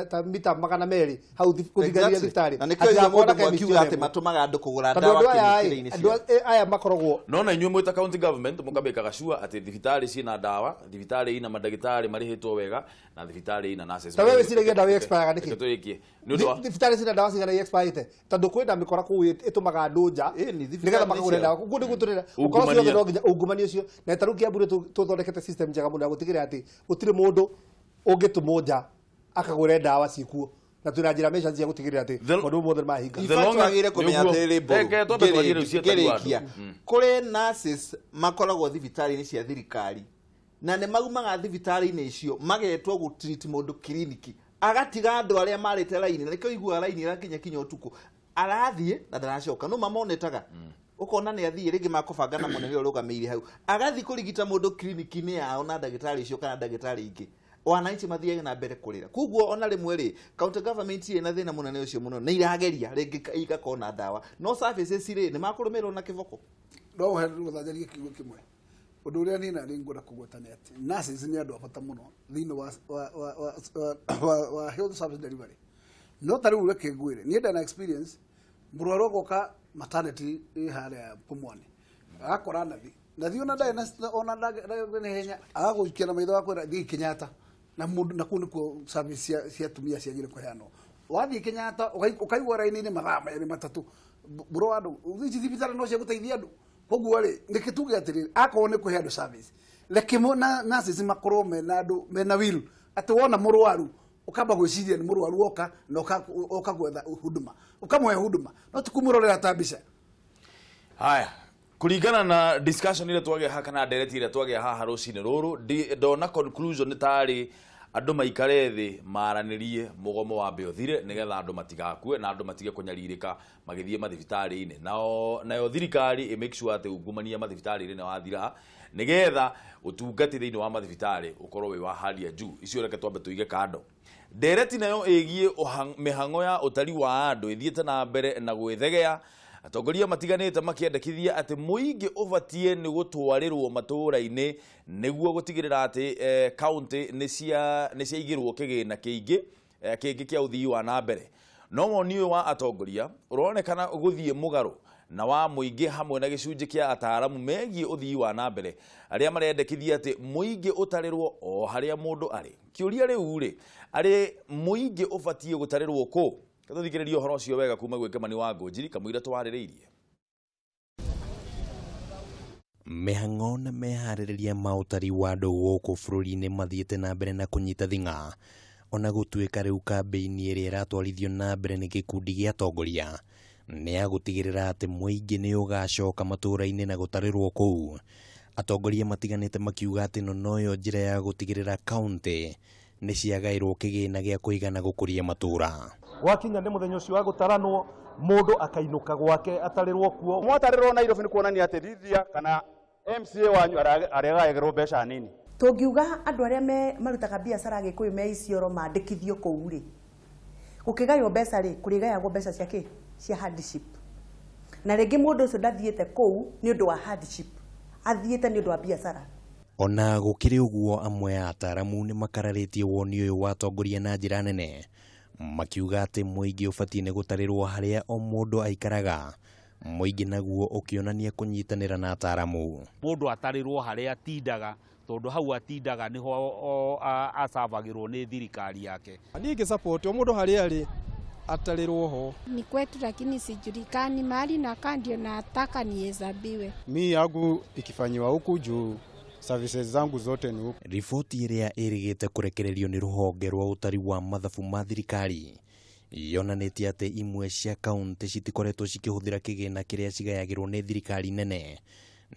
ta mita 200 hau kũthingania thibitarĩ. Na nĩkĩo Hatigakorwo mũndũ na chemist akiuga ona atĩ ĩmwe. Matũmaga andũ kũgũra Tondũ ndawa andũ aya kĩmĩkĩre-inĩ andũ ciao. aya makoragwo No na inyuĩ mwĩ ta county government mũkamĩkaga sure atĩ thibitarĩ ciĩna ndawa, thibitarĩ ina mandagĩtarĩ marĩhĩtwo wega, na thibitarĩ ina nurses. Ta we wĩciragia ndawa ĩ-expire nĩkĩ? Reke tũrĩkie nĩ ũndũ wa Thibitarĩ cina ndawa cigana i-expire? Tondũ kwĩna mĩkora kũu ĩtũmaga andũ nja nĩgetha makagũre ndawa. Koguo nĩguo tũrenda ũkorwo ciothe no nginya ungumania ũcio. Na ta rĩu Kiambu nĩ tũthondekete system njega mũno ya gũtigĩrĩra atĩ gũtirĩ mũndũ ũngĩtũmwo nja akagũre ndawa ciĩkuo, na twĩna njĩra measures cia gũtigĩrĩra atĩ maũndũ mothe nĩ mahinga. In fact, wagĩrĩire kũmenya atĩrĩrĩ, Mbũrũ, Reke twambe twarie rĩu ciĩtagwo andũ. ngĩrĩkia, kũrĩ nurses makoragwo thibitarĩ-inĩ cia thirikari na nĩ maumaga thibitarĩ-inĩ icio magetwo gũ-treat mũndũ kiriniki, agatiga andũ arĩa marĩte raini, na nĩkĩo iguaga raini ĩrakinya kinya ũtukũ, arathiĩ na ndaracoka. No mamonetaga ũkona nĩ athiĩ rĩngĩ makũbanga na mũnene ũrũgamĩire hau, agathiĩ kũrigita mũndũ kiriniki-inĩ yao na ndagĩtarĩ icio kana ndagĩtarĩ ingĩ, wananchi mathiage na mbere kũrĩra. Koguo ona rĩmwe rĩ, county government ĩna thĩna mũnene ũcio mũno. Nĩ irageria rĩngĩ igakorwo na ndawa, no services rĩ, nĩ makũrũmĩrĩrwo na kĩboko. No ũhe gũthanjaria kiugo kĩmwe. Ũndũ ũrĩa niĩ narĩ ngwenda kũgweta nĩ atĩ nurses nĩ andũ a bata mũno thĩinĩ wa health service delivery. No ta rĩu reke ngwĩre, niĩ ndana experience mũrwaru agoka maternity ĩ harĩa Pumwani, agakora nathi nathi ona ndarĩ na ona ndarĩ na ihenya, agagũikia na maitho, agakwĩra thiĩ Kenyatta, na mũndũ na kũu nĩkuo service cia atumia ciagĩrĩire kũheanwo. Wathiĩ Kenyatta ũkaigua raini-inĩ mathaa 2 3. Bũrũ wa andũ, ici thibitarĩ no cia gũteithia andũ. Koguo rĩ, reke tuge atĩrĩrĩ, akorwo nĩ kũhe andũ service, reke na nurses makorwo mena andũ mena will atĩ wona mũrwaru ũkamba gwĩciria nĩ mũrwaru oka na oka gwetha huduma, ũkamũhe huduma, no ti kũmũrorera ta mbica. Haya, kũringana na discussion ĩrĩa twagĩa haha kana ndereti ĩrĩa twagĩa haha rũcinĩ rũrũ, ndona conclusion nĩ tarĩ andũ maikare thĩ maranĩrie, mũgomo wambe ũthire nĩgetha andũ matigakue na andũ matige kũnyarirĩka magĩthiĩ mathibitarĩ-inĩ. Nao nayo thirikari ĩ make sure atĩ ungumania mathibitarĩ-inĩ nĩ wathira nĩgetha ũtungati thĩinĩ wa mathibitarĩ ũkorwo wĩ wa hali ya juu. Icio reke twambe tũige kando. Ndereti nayo ĩgiĩ mĩhang'o ya ũtari wa andũ ĩthiĩte na mbere na gwĩthegea, atongoria matiganĩte makĩendekithia atĩ mũingĩ ũbatiĩ nĩ gũtwarĩrwo matũũra-inĩ nĩguo gũtigĩrĩra atĩ kaunti nĩ ciaigĩrwo kĩgĩna kĩingĩ kĩngĩ kĩa ũthii wa na mbere. No woni ũyũ wa atongoria ũronekana gũthiĩ mũgarũ na wa mũingĩ hamwe na gĩcunjĩ kĩa ataaramu megiĩ ũthii wa na mbere arĩa marendekithia atĩ mũingĩ ũtarĩrwo o harĩa mũndũ arĩ. Kĩũria rĩu rĩ, arĩ mũingĩ ũbatiĩ gũtarĩrwo kũ? Tũthikĩrĩrie ũhoro ũcio wega kuma gwĩ Kĩmani wa Ngũnjiri kamũira twarĩrĩirie. Mĩhang'o na meharĩrĩria ma ũtari wa andũ gũkũ bũrũri-inĩ mathiĩte na mbere na kũnyita thing'a, ona gũtuĩka rĩu kambĩini ĩrĩa ĩratwarithio na mbere nĩ gĩkundi gĩa atongoria nĩ ya gũtigĩrĩra atĩ mũingĩ nĩ ũgacoka matũũra-inĩ na gũtarĩrwo kũu. Atongoria matiganĩte makiuga atĩ ĩno noyo njĩra ya gũtigĩrĩra kaunti nĩ ciagaĩrwo kĩgĩna gĩa kũigana gũkũria matũũra. Gwakinya nĩ mũthenya ũcio wa gũtaranwo, mũndũ akainũka gwake atarĩrwo kuo. Mwatarĩrwo Nairobi nĩ kuonania atĩ Lydia kana MCA wanyu arĩgayagĩrwo mbeca nini. Tũngiuga andũ arĩa me marutaga biacara Gĩkũyũ me Isiolo mandĩkithio kũu rĩ, gũkĩgaywo mbeca rĩ, kũrĩgayagwo mbeca cia kĩ? Cia hardship. Na rĩngĩ mũndũ ũcio ndathiĩte kũu nĩ ũndũ wa hardship, athiĩte nĩ ũndũ wa biacara. Ona gũkĩrĩ ũguo, amwe a ataaramu nĩ makararĩtie woni ũyũ wa atongoria na njĩra nene, makiuga atĩ mũingĩ ũbatiĩ nĩ gũtarĩrwo harĩa o mũndũ aikaraga, mũingĩ naguo ũkĩonania kũnyitanĩra na ataaramu. Mũndũ atarĩrwo harĩa atindaga, tondũ hau atindaga nĩho acabagĩrwo nĩ thirikari yake. Niĩ ingĩ support o mũndũ harĩa arĩ atarĩrwo ho. Ni kwetu lakini sijulikani mahali nakaa, ndio nataka nihesabiwe. Mi yangu ikifanyiwa huku juu services zangu zote ni huku. Riboti ĩrĩa ĩrĩgĩte kũrekererio nĩ rũhonge rwa ũtari wa mathabu ma thirikari yonanĩtie atĩ imwe cia kaunti citikoretwo cikĩhũthĩra kĩgĩna kĩrĩa cigayagĩrwo nĩ thirikari nene,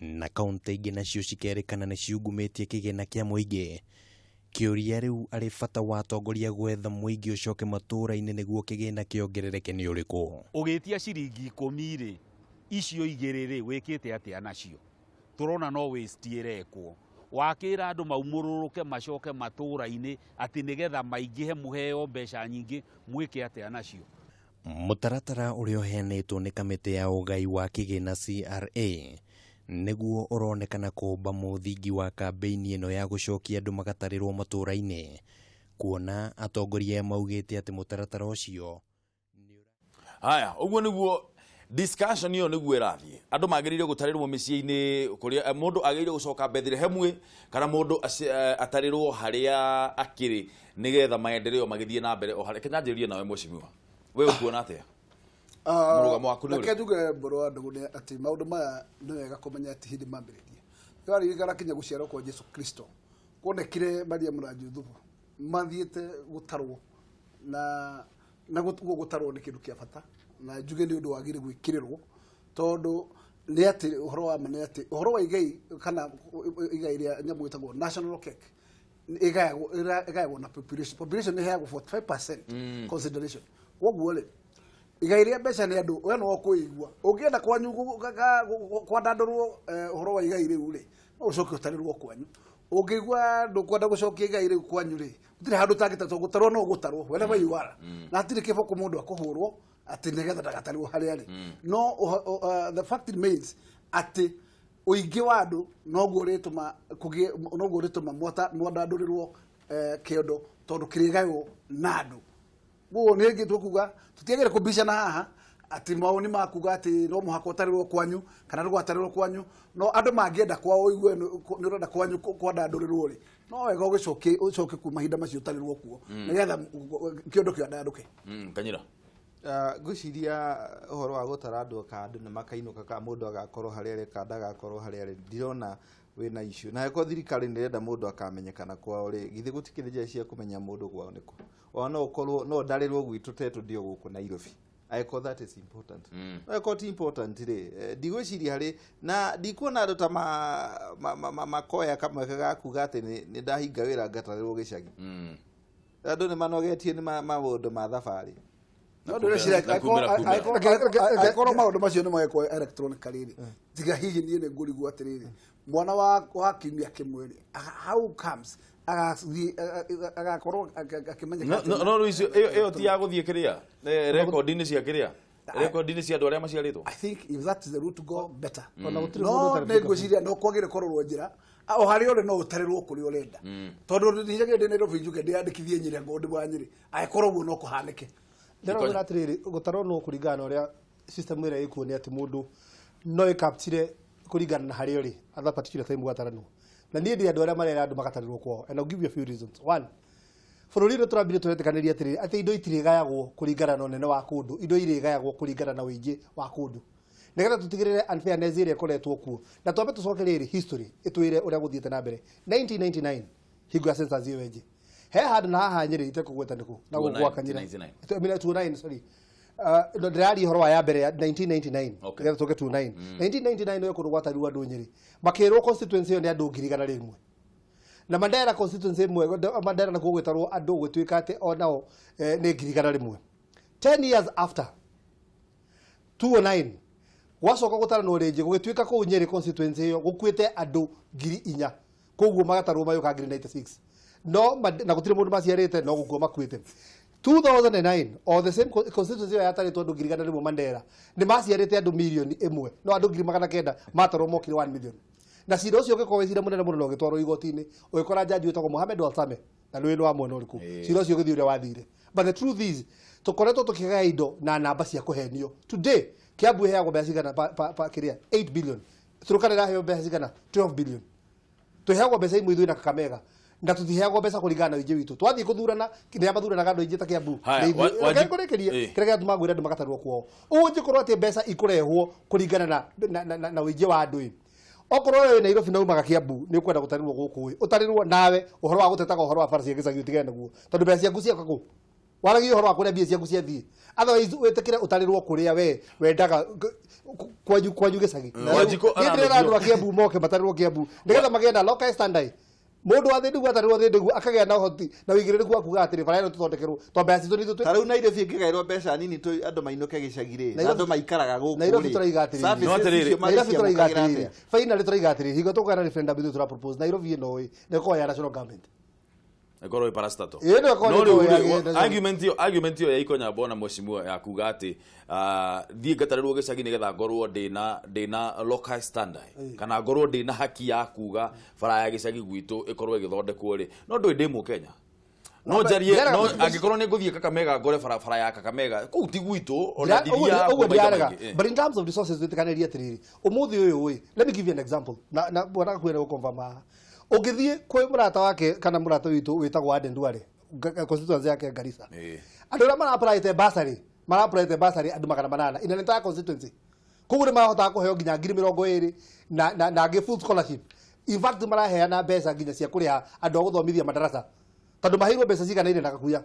na kaunti ingĩ nacio cikerĩkana nĩ ciungumĩtie kĩgĩna kĩa mũingĩ. Kĩũria rĩu arĩ bata wa atongoria gwetha mũingĩ ũcoke matũũra-inĩ nĩguo kĩgĩna kĩongerereke nĩ ũrĩkũ? Ũgĩtia ciringi 10 rĩ, icio igĩrĩ rĩ, wĩkĩte atĩa nacio? Tũrona no waste ĩrekwo. Wakĩra andũ maumũrũrũke macoke matũũra-inĩ atĩ nĩgetha maingĩhe mũheo mbeca nyingĩ, mwĩke atĩa nacio? Mũtaratara ũrĩa ũheanĩtwo nĩ kamĩtĩ ya ũgai wa kĩgĩna CRA Nĩguo ũronekana kũũmba mũthingi wa kambĩini ĩno ya gũcokia andũ magatarĩrwo matũũra-inĩ, kuona atongoria aya maugĩte atĩ mũtaratara ũcio. Haya, ũguo nĩguo discussion ĩyo nĩguo ĩrathiĩ. Andũ magĩrĩire gũtarĩrwo mĩciĩ-inĩ kũrĩa mũndũ agĩrĩire gũcoka Bethlehem kana mũndũ atarĩrwo harĩa akĩrĩ nĩgetha maendeleo magĩthiĩ na mbere o harĩa. Kenya njĩrĩrie nawe mheshimiwa, we ũkuona atĩa? Mũrũgamo waku nĩ Reke ũrĩkũ? Njuge mbũrũ wa ndũgũ nĩ atĩ maũndũ maya nĩ wega kũmenya atĩ hĩndĩ mambĩrĩria nĩwaririkana kinya gũciarwo kwa Jesu Kristo kuonekire Mariamu na Juthubu mathiĩte gũtarwo na guo gũtarwo nĩ kĩndũ kĩa bata, na njuge nĩ ũndũ wagĩrĩire gwĩkĩrĩrwo tondũ nĩ atĩ ũhoro wa ma nĩ atĩ ũhoro wa igai kana igai rĩa nyamũ ĩtagwo national cake ĩgayagwo na population ĩheagwo 45% consideration. Koguo rĩ, igai rĩa mbeca nĩ andũ we no ũkũigua ũngĩenda kwanyu kwandandũrwo ũhoro wa igai rĩu rĩ, no ũcoke ũtarĩrwo kwanyu. Ũngĩigua ndũkwenda gũcokia igai rĩu kwanyu rĩ, gũtirĩ handũ ũtangĩtarwo, gũtarwo no gũtarwo wherever you are, na hatirĩ kĩboko mũndũ akũhũrwo atĩ nĩgetha ndagatarĩrwo harĩa arĩ. No the fact remains atĩ ũingĩ wa andũ noguo ũrĩtũma kũgĩe, noguo ũrĩtũma mwandandũrĩrwo kĩondo tondũ kĩrĩgaywo na andũ. Koguo nĩ ngĩ tũkuga tũtiagĩrĩire kũbicana haha atĩ mawoni ma kuga atĩ no mũhaka ũtarĩrwo kwanyu kana ndũgatarĩrwo kwanyu. No andũ mangĩenda kwao ũigue nĩ ũrenda kwanyu kwandandũrĩrwo rĩ, no wega ũgĩcoke ũcoke kuo mahinda macio ũtarĩrwo kuo nĩgetha kĩondo kĩandandũke. Kanyira. Ngwĩciria ũhoro wa gũtara andũ ka andũ nĩ makainũka ka mũndũ agakorwo harĩa arĩ ka ndagakorwo harĩa arĩ, ndirona wĩna issue. Na angĩkorwo thirikari nĩ ĩrenda mũndũ akamenyekana kwao rĩ, githĩ gũtikĩrĩ njĩra cia kũmenya mũndũ kwao nĩkũ? Ona no ũkorwo no ndarĩrwo gwitũ tetũ ndio gũkũ Nairobi angĩkorwo that is important. No angĩkorwo ti important rĩ, ndigwĩciria harĩ na ndikuona andũ ta makoya kamweke ga kuga atĩ nĩ ndahinga wĩra ngatarĩrwo gĩcagi. Andũ nĩ manogetie nĩ maũndũ ma thabarĩ. No ndĩreciria Na kumĩra kumĩra. Angĩkorwo maũndũ macio nĩ magekwo electronically rĩ, tiga hihi niĩ nĩ ngũrigwo atĩrĩrĩ, mwana wa kiumia kĩmwe rĩ, how comes agathiĩ agakorwo akĩmenyeka No rĩu icio ĩyo ti ya gũthiĩ kĩrĩa rekondi-inĩ cia kĩrĩa, rekondi-inĩ cia andũ arĩa maciarĩtwo. I think if that is the route to go, better. Ona gũtirĩ No mũndũ ũtarĩ nĩ ngwĩciria no kwagĩrĩire kũrorwo njĩra o harĩa ũrĩ no ũtarĩrwo kũrĩa ũrenda, tondũ ndicagĩrĩire ndĩ Nairobi njuge ndĩyandĩkithie Nyĩrĩ angorwo ndĩ wa Nyĩrĩ, angĩkorwo ũguo no kũhanĩke. Ndĩrauga atĩrĩrĩ, gũtarwo no kũringana na ũrĩa system ĩrĩa ĩkuo nĩ atĩ mũndũ no ĩkaptire kũringana na harĩa ũrĩ at that particular time gwataranwo. Na niĩ ndĩ andũ arĩa marera andũ magatarĩrwo kwao, and I'll give you a few reasons. One, bũrũri ũyũ tũrambire tũretĩkanĩria atĩrĩrĩ atĩ indo itirĩgayagwo kũringana na ũnene wa kũndũ, indo irĩgayagwo kũringana na ũingĩ wa kũndũ, nĩgetha tũtigĩrĩre unfairness ĩrĩa ĩkoretwo kuo. Na twambe tũcoke rĩrĩ history ĩtwĩre ũrĩa gũthiĩte na mbere. 1999 hingo ya census ĩyo ĩngĩ, he handũ na haha Nyĩrĩ itekũgweta nĩkũ na gũkũ gwa Kanyira. 1999. I mean, 29, sorry. No, ndĩraria ũhoro wa ya mbere ya 1999. Nĩgetha tũke 29. 1999 nĩyo kũndũ gwatarirwo andũ Nyĩrĩ, makĩrwo constituency ĩyo nĩ andũ 100,100, na Mandera constituency ĩmwe, Mandera nakuo gwĩtarwo andũ gwĩtuĩka atĩ onao nĩ 100,100. 10 years after, 209, gwacoka gũtaranwo rĩngĩ, gũgĩtuĩka kũu Nyĩrĩ constituency ĩyo gũkuĩte andũ 4,000, koguo magatarwo mayoka 96,000. No na gũtirĩ mũndũ maciarĩte no gũkua makuĩte. 2009, o the same constituency ĩyo yatarĩtwo andũ 100,100 Mandera, nĩ maciarĩte andũ 1 million, no andũ 900,000 matarwo mokire 1 million. Na cira ũcio ũgĩkorwo wĩ cira mũnene mũno na ũgĩtwarwo igoti-inĩ, ũgĩkora jaji wĩtagwo Mohamed Warsame na nĩ wa mwena ũrĩkũ. Cira ũcio ũgĩthiĩ ũrĩa wathire. But the truth is tũkoretwo tũkĩgaya indo na namba cia kũhenio. Today Kiambu ĩheagwo mbeca cigana pa kĩrĩa? 8 billion. Turkana ĩraheo mbeca cigana? 12 billion. Tũheagwo mbeca imwe ithuĩ na Kakamega, na tũtiheagwo mbeca kũringana na ũingĩ witũ. Twathiĩ kũthurana nĩ mathuranaga andũ aingĩ ta Kiambu. Haya, Nĩ ithuĩ. Reke ngũrĩkĩrie. Kĩrĩa gĩatũma ngwĩre andũ magatarwo kwao, ũguo njĩkorwo atĩ mbeca ikũrehwo kũringana na ũingĩ wa andũ ĩ, okorwo wewe Nairobi na umaga Kiambu nĩ ũkwenda gũtarĩrwo gũkũ ĩ, ũtarĩrwo nawe. Ũhoro wa gũtetaga ũhoro wa bara cia gĩcagi ũtigane naguo, tondũ mbeca ciaku ciaka kũ waragia ũhoro wa kũrĩa mbia ciaku ciathiĩ. Otherwise wĩtĩkĩre ũtarĩrwo kũrĩa we wendaga kwanyu gĩcagi. Wanjikũ Niĩ ndĩrera andũ a Kiambu moke matarĩrwo Kiambu nĩgetha magĩe na locus standi. Mũndũ wa thĩndĩgu atarĩrwo thĩndĩgu akagĩa na ũhoti na ũigĩrĩrĩku wa kuga atĩrĩ bara ĩno tũthondekerwo to mbeca citũ nĩ ithuĩ Ta rĩu Nairobi ĩngĩgaĩrwo mbeca nini andũ mainũke gĩcagi rĩ, na andũ maikaraga gũkũ Nairobi rĩ, tũraiga atĩrĩrĩ. services No atĩrĩrĩ, icio Nairobi tũraiga marĩciamũkagĩra atĩrĩrĩ, atĩa? Finally tũraiga atĩrĩrĩ, hingo tũkũgĩa na referendum ithuĩ tũra propose Nairobi ĩno ĩ nĩ ĩkorwo ya national government. Ĩkorwo ĩ parastatal. Ĩĩ, no ĩkorwo No nĩ rĩu ndũĩ rĩ, yagĩrĩire. argument ĩyo ya Ikonya mbona mheshimiwa ya kuga atĩ thiĩ ngatarĩrwo gĩcagi nĩgetha ngorwo ndĩna local standard kana ngorwo ndĩna haki ya kuga bara ya gĩcagi gwitũ ĩkorwo ĩgĩthondekwo rĩ, no ndũĩ ndĩ Mũkenya, no njarie no angĩkorwo nĩ ngũthiĩ Kakamega ngore barabara ya Kakamega kũu ti gwitũ ona ndithiaga ũguo kuo maita ndiarega maingĩ. But in terms of resources, twĩtĩkanĩrie atĩrĩrĩ, ũmũthĩ ũyũ ĩ, let me give you an example na bwana gakuhĩ nĩ gũconfirm haha. Ũngĩthiĩ kwĩ mũrata wake kana mũrata witũ wĩtagwo Aden Duale, constituency yake Garissa, andũ arĩa mara-applyĩte bursary, mara-applyĩte bursary andũ 800 in an entire constituency. Koguo nĩ marahotaga kũheo nginya 20,000 na angĩ full scholarship. In fact, maraheana mbeca nginya cia kũrĩha andũ a gũthomithia madarasa tondũ maheirwo mbeca ciganaine na Gakuya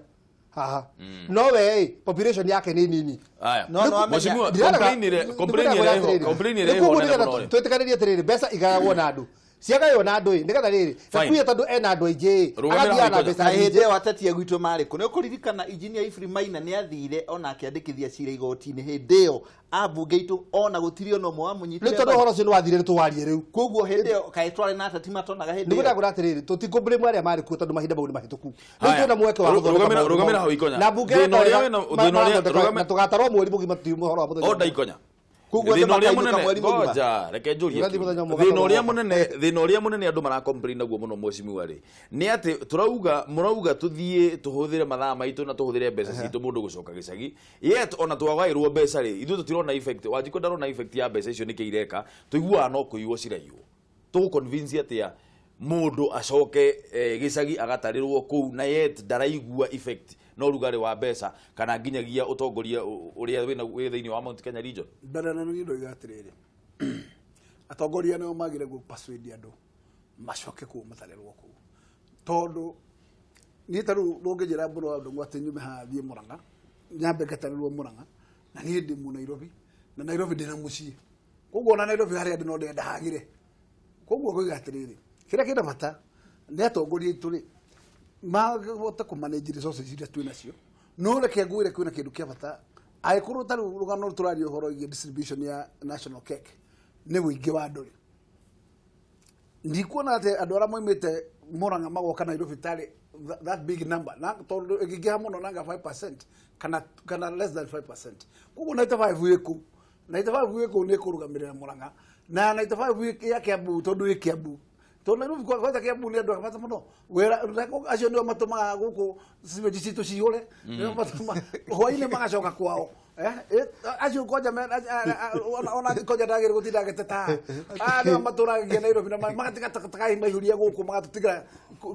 haha, no we ĩ, population yake nĩ nini. Aya. Mheshimiwa, complain ĩrĩa ĩho nene mũno rĩ. Twĩtĩkanĩrie atĩrĩrĩ, mbeca igayagwo na andũ, ciagaywo na andũ ĩ, nĩgetha rĩrĩ Fine. Gakuya tondũ ena andũ aingĩ ĩ, Rũgamĩra agathiaga na hau. mbeca Na hĩndĩ nyingĩ. ĩyo ateti a gwitũ marĩ kũ? Nĩ ũkũririkana Engineer Ephraim Maina nĩ athire ona akĩandĩkithia cira igoti-inĩ hĩndĩ ĩyo ambunge aitũ ona gũtirĩ ona ũmwe wamũnyitire Rĩu tondũ mbaru. ũhoro ũcio nĩ wathire, nĩ tũwarie rĩu. Koguo hĩndĩ ĩyo kaĩ twarĩ na ateti matonaga hĩndĩ Nĩguo ĩyo? ndagũra atĩrĩrĩ, tũtikũblame arĩa marĩ kuo tondũ mahinda mau nĩ mahĩtũku. Rĩu Haya. twĩna mweke wa gũthondeka maũndũ Rũgamĩra mau. hau, Ikonya. Na mbunge Thĩna ũrĩa ĩreka thĩna ũrĩa- na tũgatarwo mweri mũgima tutiuma ũhoro wa mũthenya. Oda Ikonya. Koguo Thĩna andũ ũrĩa makainũka mũnene mweri mũgima. ngoja reke njũrie Ũgathiĩ kĩũria. mũthenya ũmwe Thĩna ũgakorwo ũrĩa woka. mũnene, thĩna ũrĩa mũnene andũ mara complain naguo mũno mheshimiwa rĩ, nĩ atĩ tũrauga mũrauga tũthiĩ tũhũthĩre mathaa maitũ na tũhũthĩre mbeca citũ mũndũ gũcoka gĩcagi, yet ona twagaĩrwo mbeca rĩ, ithuĩ tũtirona effect. Wanjikũ ndarona effect ya mbeca icio nĩkĩ ireka, tũiguaga no kũiywo ciraiywo. Tũgũ convince atĩa mũndũ acoke gĩcagi agatarĩrwo kũu na yet ndaraigua effect no rugarĩ wa mbeca kana nginyagia ũtongoria ũrĩa wĩ thĩinĩ wa Mount Kenya region? Mbere na niĩ ndoiga atĩrĩrĩ, atongoria nĩo magĩrĩire gũ persuade andũ macoke kũu matarĩrwo kũu, tondũ niĩ ta rĩu ndũngĩnjĩra mbũrũ wa ndũng'ũ atĩ nyume haha thiĩ Mũrang'a nyambe ngatarĩrwo Mũrang'a, na niĩ ndĩ mu Nairobi, na Nairobi ndĩna mũciĩ, koguo ona Nairobi harĩa ndĩ no ndĩrenda hagĩre. Koguo ngoiga atĩrĩrĩ, kĩrĩa kĩna bata nĩ atongoria aitũ rĩ mahote kũ manage resources iria twĩ nacio. No reke ngwĩre, kwĩna kĩndũ kĩa bata. Angĩkorwo ta rĩu rũgano tũraria ũhoro wĩgiĩ distribution ya national cake nĩ ũingĩ wa andũ rĩ, ndikuona atĩ andũ arĩa moimĩte Murang'a magoka Nairobi tarĩ that big number, na tondũ ĩngĩingĩha mũno nanga 5% kana less than 5%. Koguo 95 ĩkũ, 95 ĩkũ nĩ ĩkũrũgamĩrĩra Murang'a na 95 ya Kiambu, tondũ ĩ Kiambu, tondũ Nairobi kwanza Kiambu nĩ andũ a bata mũno wĩra acio nĩo matũmaga gũkũ sewage citũ cihũre, nĩo matũmaga hwainĩ magacoka kwao. Acio kwanja ona kwanja ndagĩrĩ gũtinda agĩteta. Aya nĩo matũragia Nairobi na magatiga takataka maihũria gũkũ, magatũtigĩra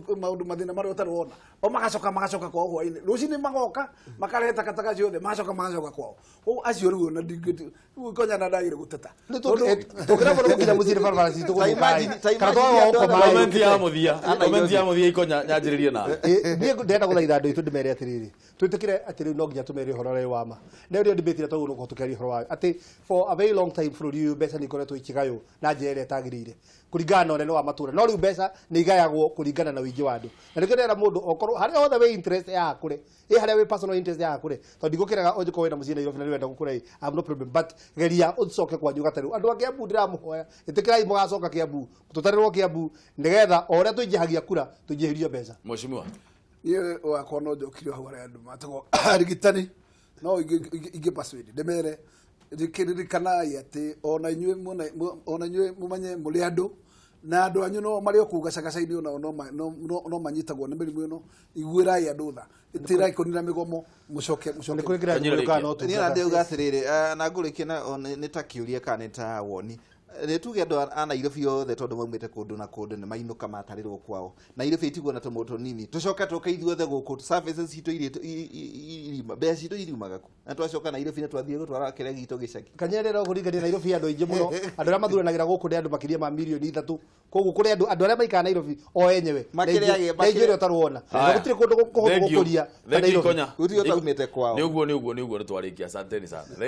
maũndũ mathĩna marĩa ũtarĩ wona. O magacoka kwao hwainĩ, rũcinĩ magoka makarehe takataka ciothe, magacoka kwao. Koguo acio rĩu ona ndingĩ rĩu konya na ndagĩrĩ gũteta. Tũngĩra mũno gũkinya mũciĩ nĩ barabara citũ Ta gũthũka imagine kana twaga andũ gũkoma. Comment ya mũthia, comment ya mũthia, Ikonya, nyanjĩrĩrie nawe. Niĩ ndĩrenda gũthaitha andũ aitũ ndĩmere atĩrĩrĩ, twĩtĩkĩre atĩ rĩu no nginya tũmere ũhoro ũrĩa wa ma na ũrĩa debate ĩrĩa twagĩrĩirwo gũkorwo tũkĩaria ũhoro wayo, atĩ for a very long time bũrũri ũyũ mbeca nĩ ikoretwo ikĩgaywo na njĩra ĩrĩa ĩtagĩrĩire kũringana na ũnene wa matũra, no rĩu mbeca nĩ igayagwo kũringana na ũingĩ wa andũ. Na nĩkĩo ndĩrera mũndũ okorwo harĩa hothe wĩ interest ya hakũre ĩ, harĩa wĩ personal interest ya hakũre, tondũ ndigũkĩrega ũngĩkorwo wĩna mũciĩ Nairobi na nĩũrenda gũkũra ĩ, I have no problem, but geria ũcoke kwanyu gatarĩrwo. Andũ a Kiambu ndĩramũhoya, ĩtĩkĩrai mũgacoka Kiambu, tũtarĩrwo Kiambu, nĩgetha o ũrĩa tũingĩhagia kura tũingĩhĩrio mbeca. Mheshimiwa. Niĩ wakwa no njokire hau harĩa andũ matagwo arigitani, no ingĩ persuade ndĩmere, ririkanai atĩ ona inyuĩ ona inyuĩ mũmenye mũrĩ andũ na andũ anyu no marĩ o kũu gacagaca-inĩ, onao no manyitagwo nĩ mĩrimũ ĩno. Iguĩrai andũ tha, ĩtĩrai kũnina mĩgomo, mũcoke mũcoke. Nĩ kũrĩ kĩrĩa Niĩ ũtungata. na ndĩuga atĩrĩrĩ, na ngũrĩkie na nĩ ta kĩũria kana nĩ ta woni. Nĩ tuge andũ a Nairobi othe tondũ maumĩte kũndũ na kũndũ nĩ mainũka matarĩrwo kwao, Nairobi itigwo na tũmũndũ tũnini, tũcoke tũke ithuothe gũkũ, services citũ iria iriuma, mbeca citũ iriumaga kũ? Na twacoka Nairobi nĩ twathiĩ gũtwara kĩrĩa gitũ gĩcagi. Kanyerera ũkũringania Nairobi andũ aingĩ mũno, andũ arĩa mathuranagĩra gũkũ nĩ andũ makĩria ma 3 mirioni. Koguo kũrĩ andũ arĩa maikaraga Nairobi o enyewe na aingĩ ũrĩa ũtarĩ wona. Na gũtirĩ kũndũ kũhũthũ Thank you. gũkũria ta Thank you, Nairobi. Ikonya. Gũtirĩ ũtaumĩte kwao. Nĩ ũguo, nĩ ũguo, nĩ ũguo, nĩ twarĩkia. Asanteni sana. Thank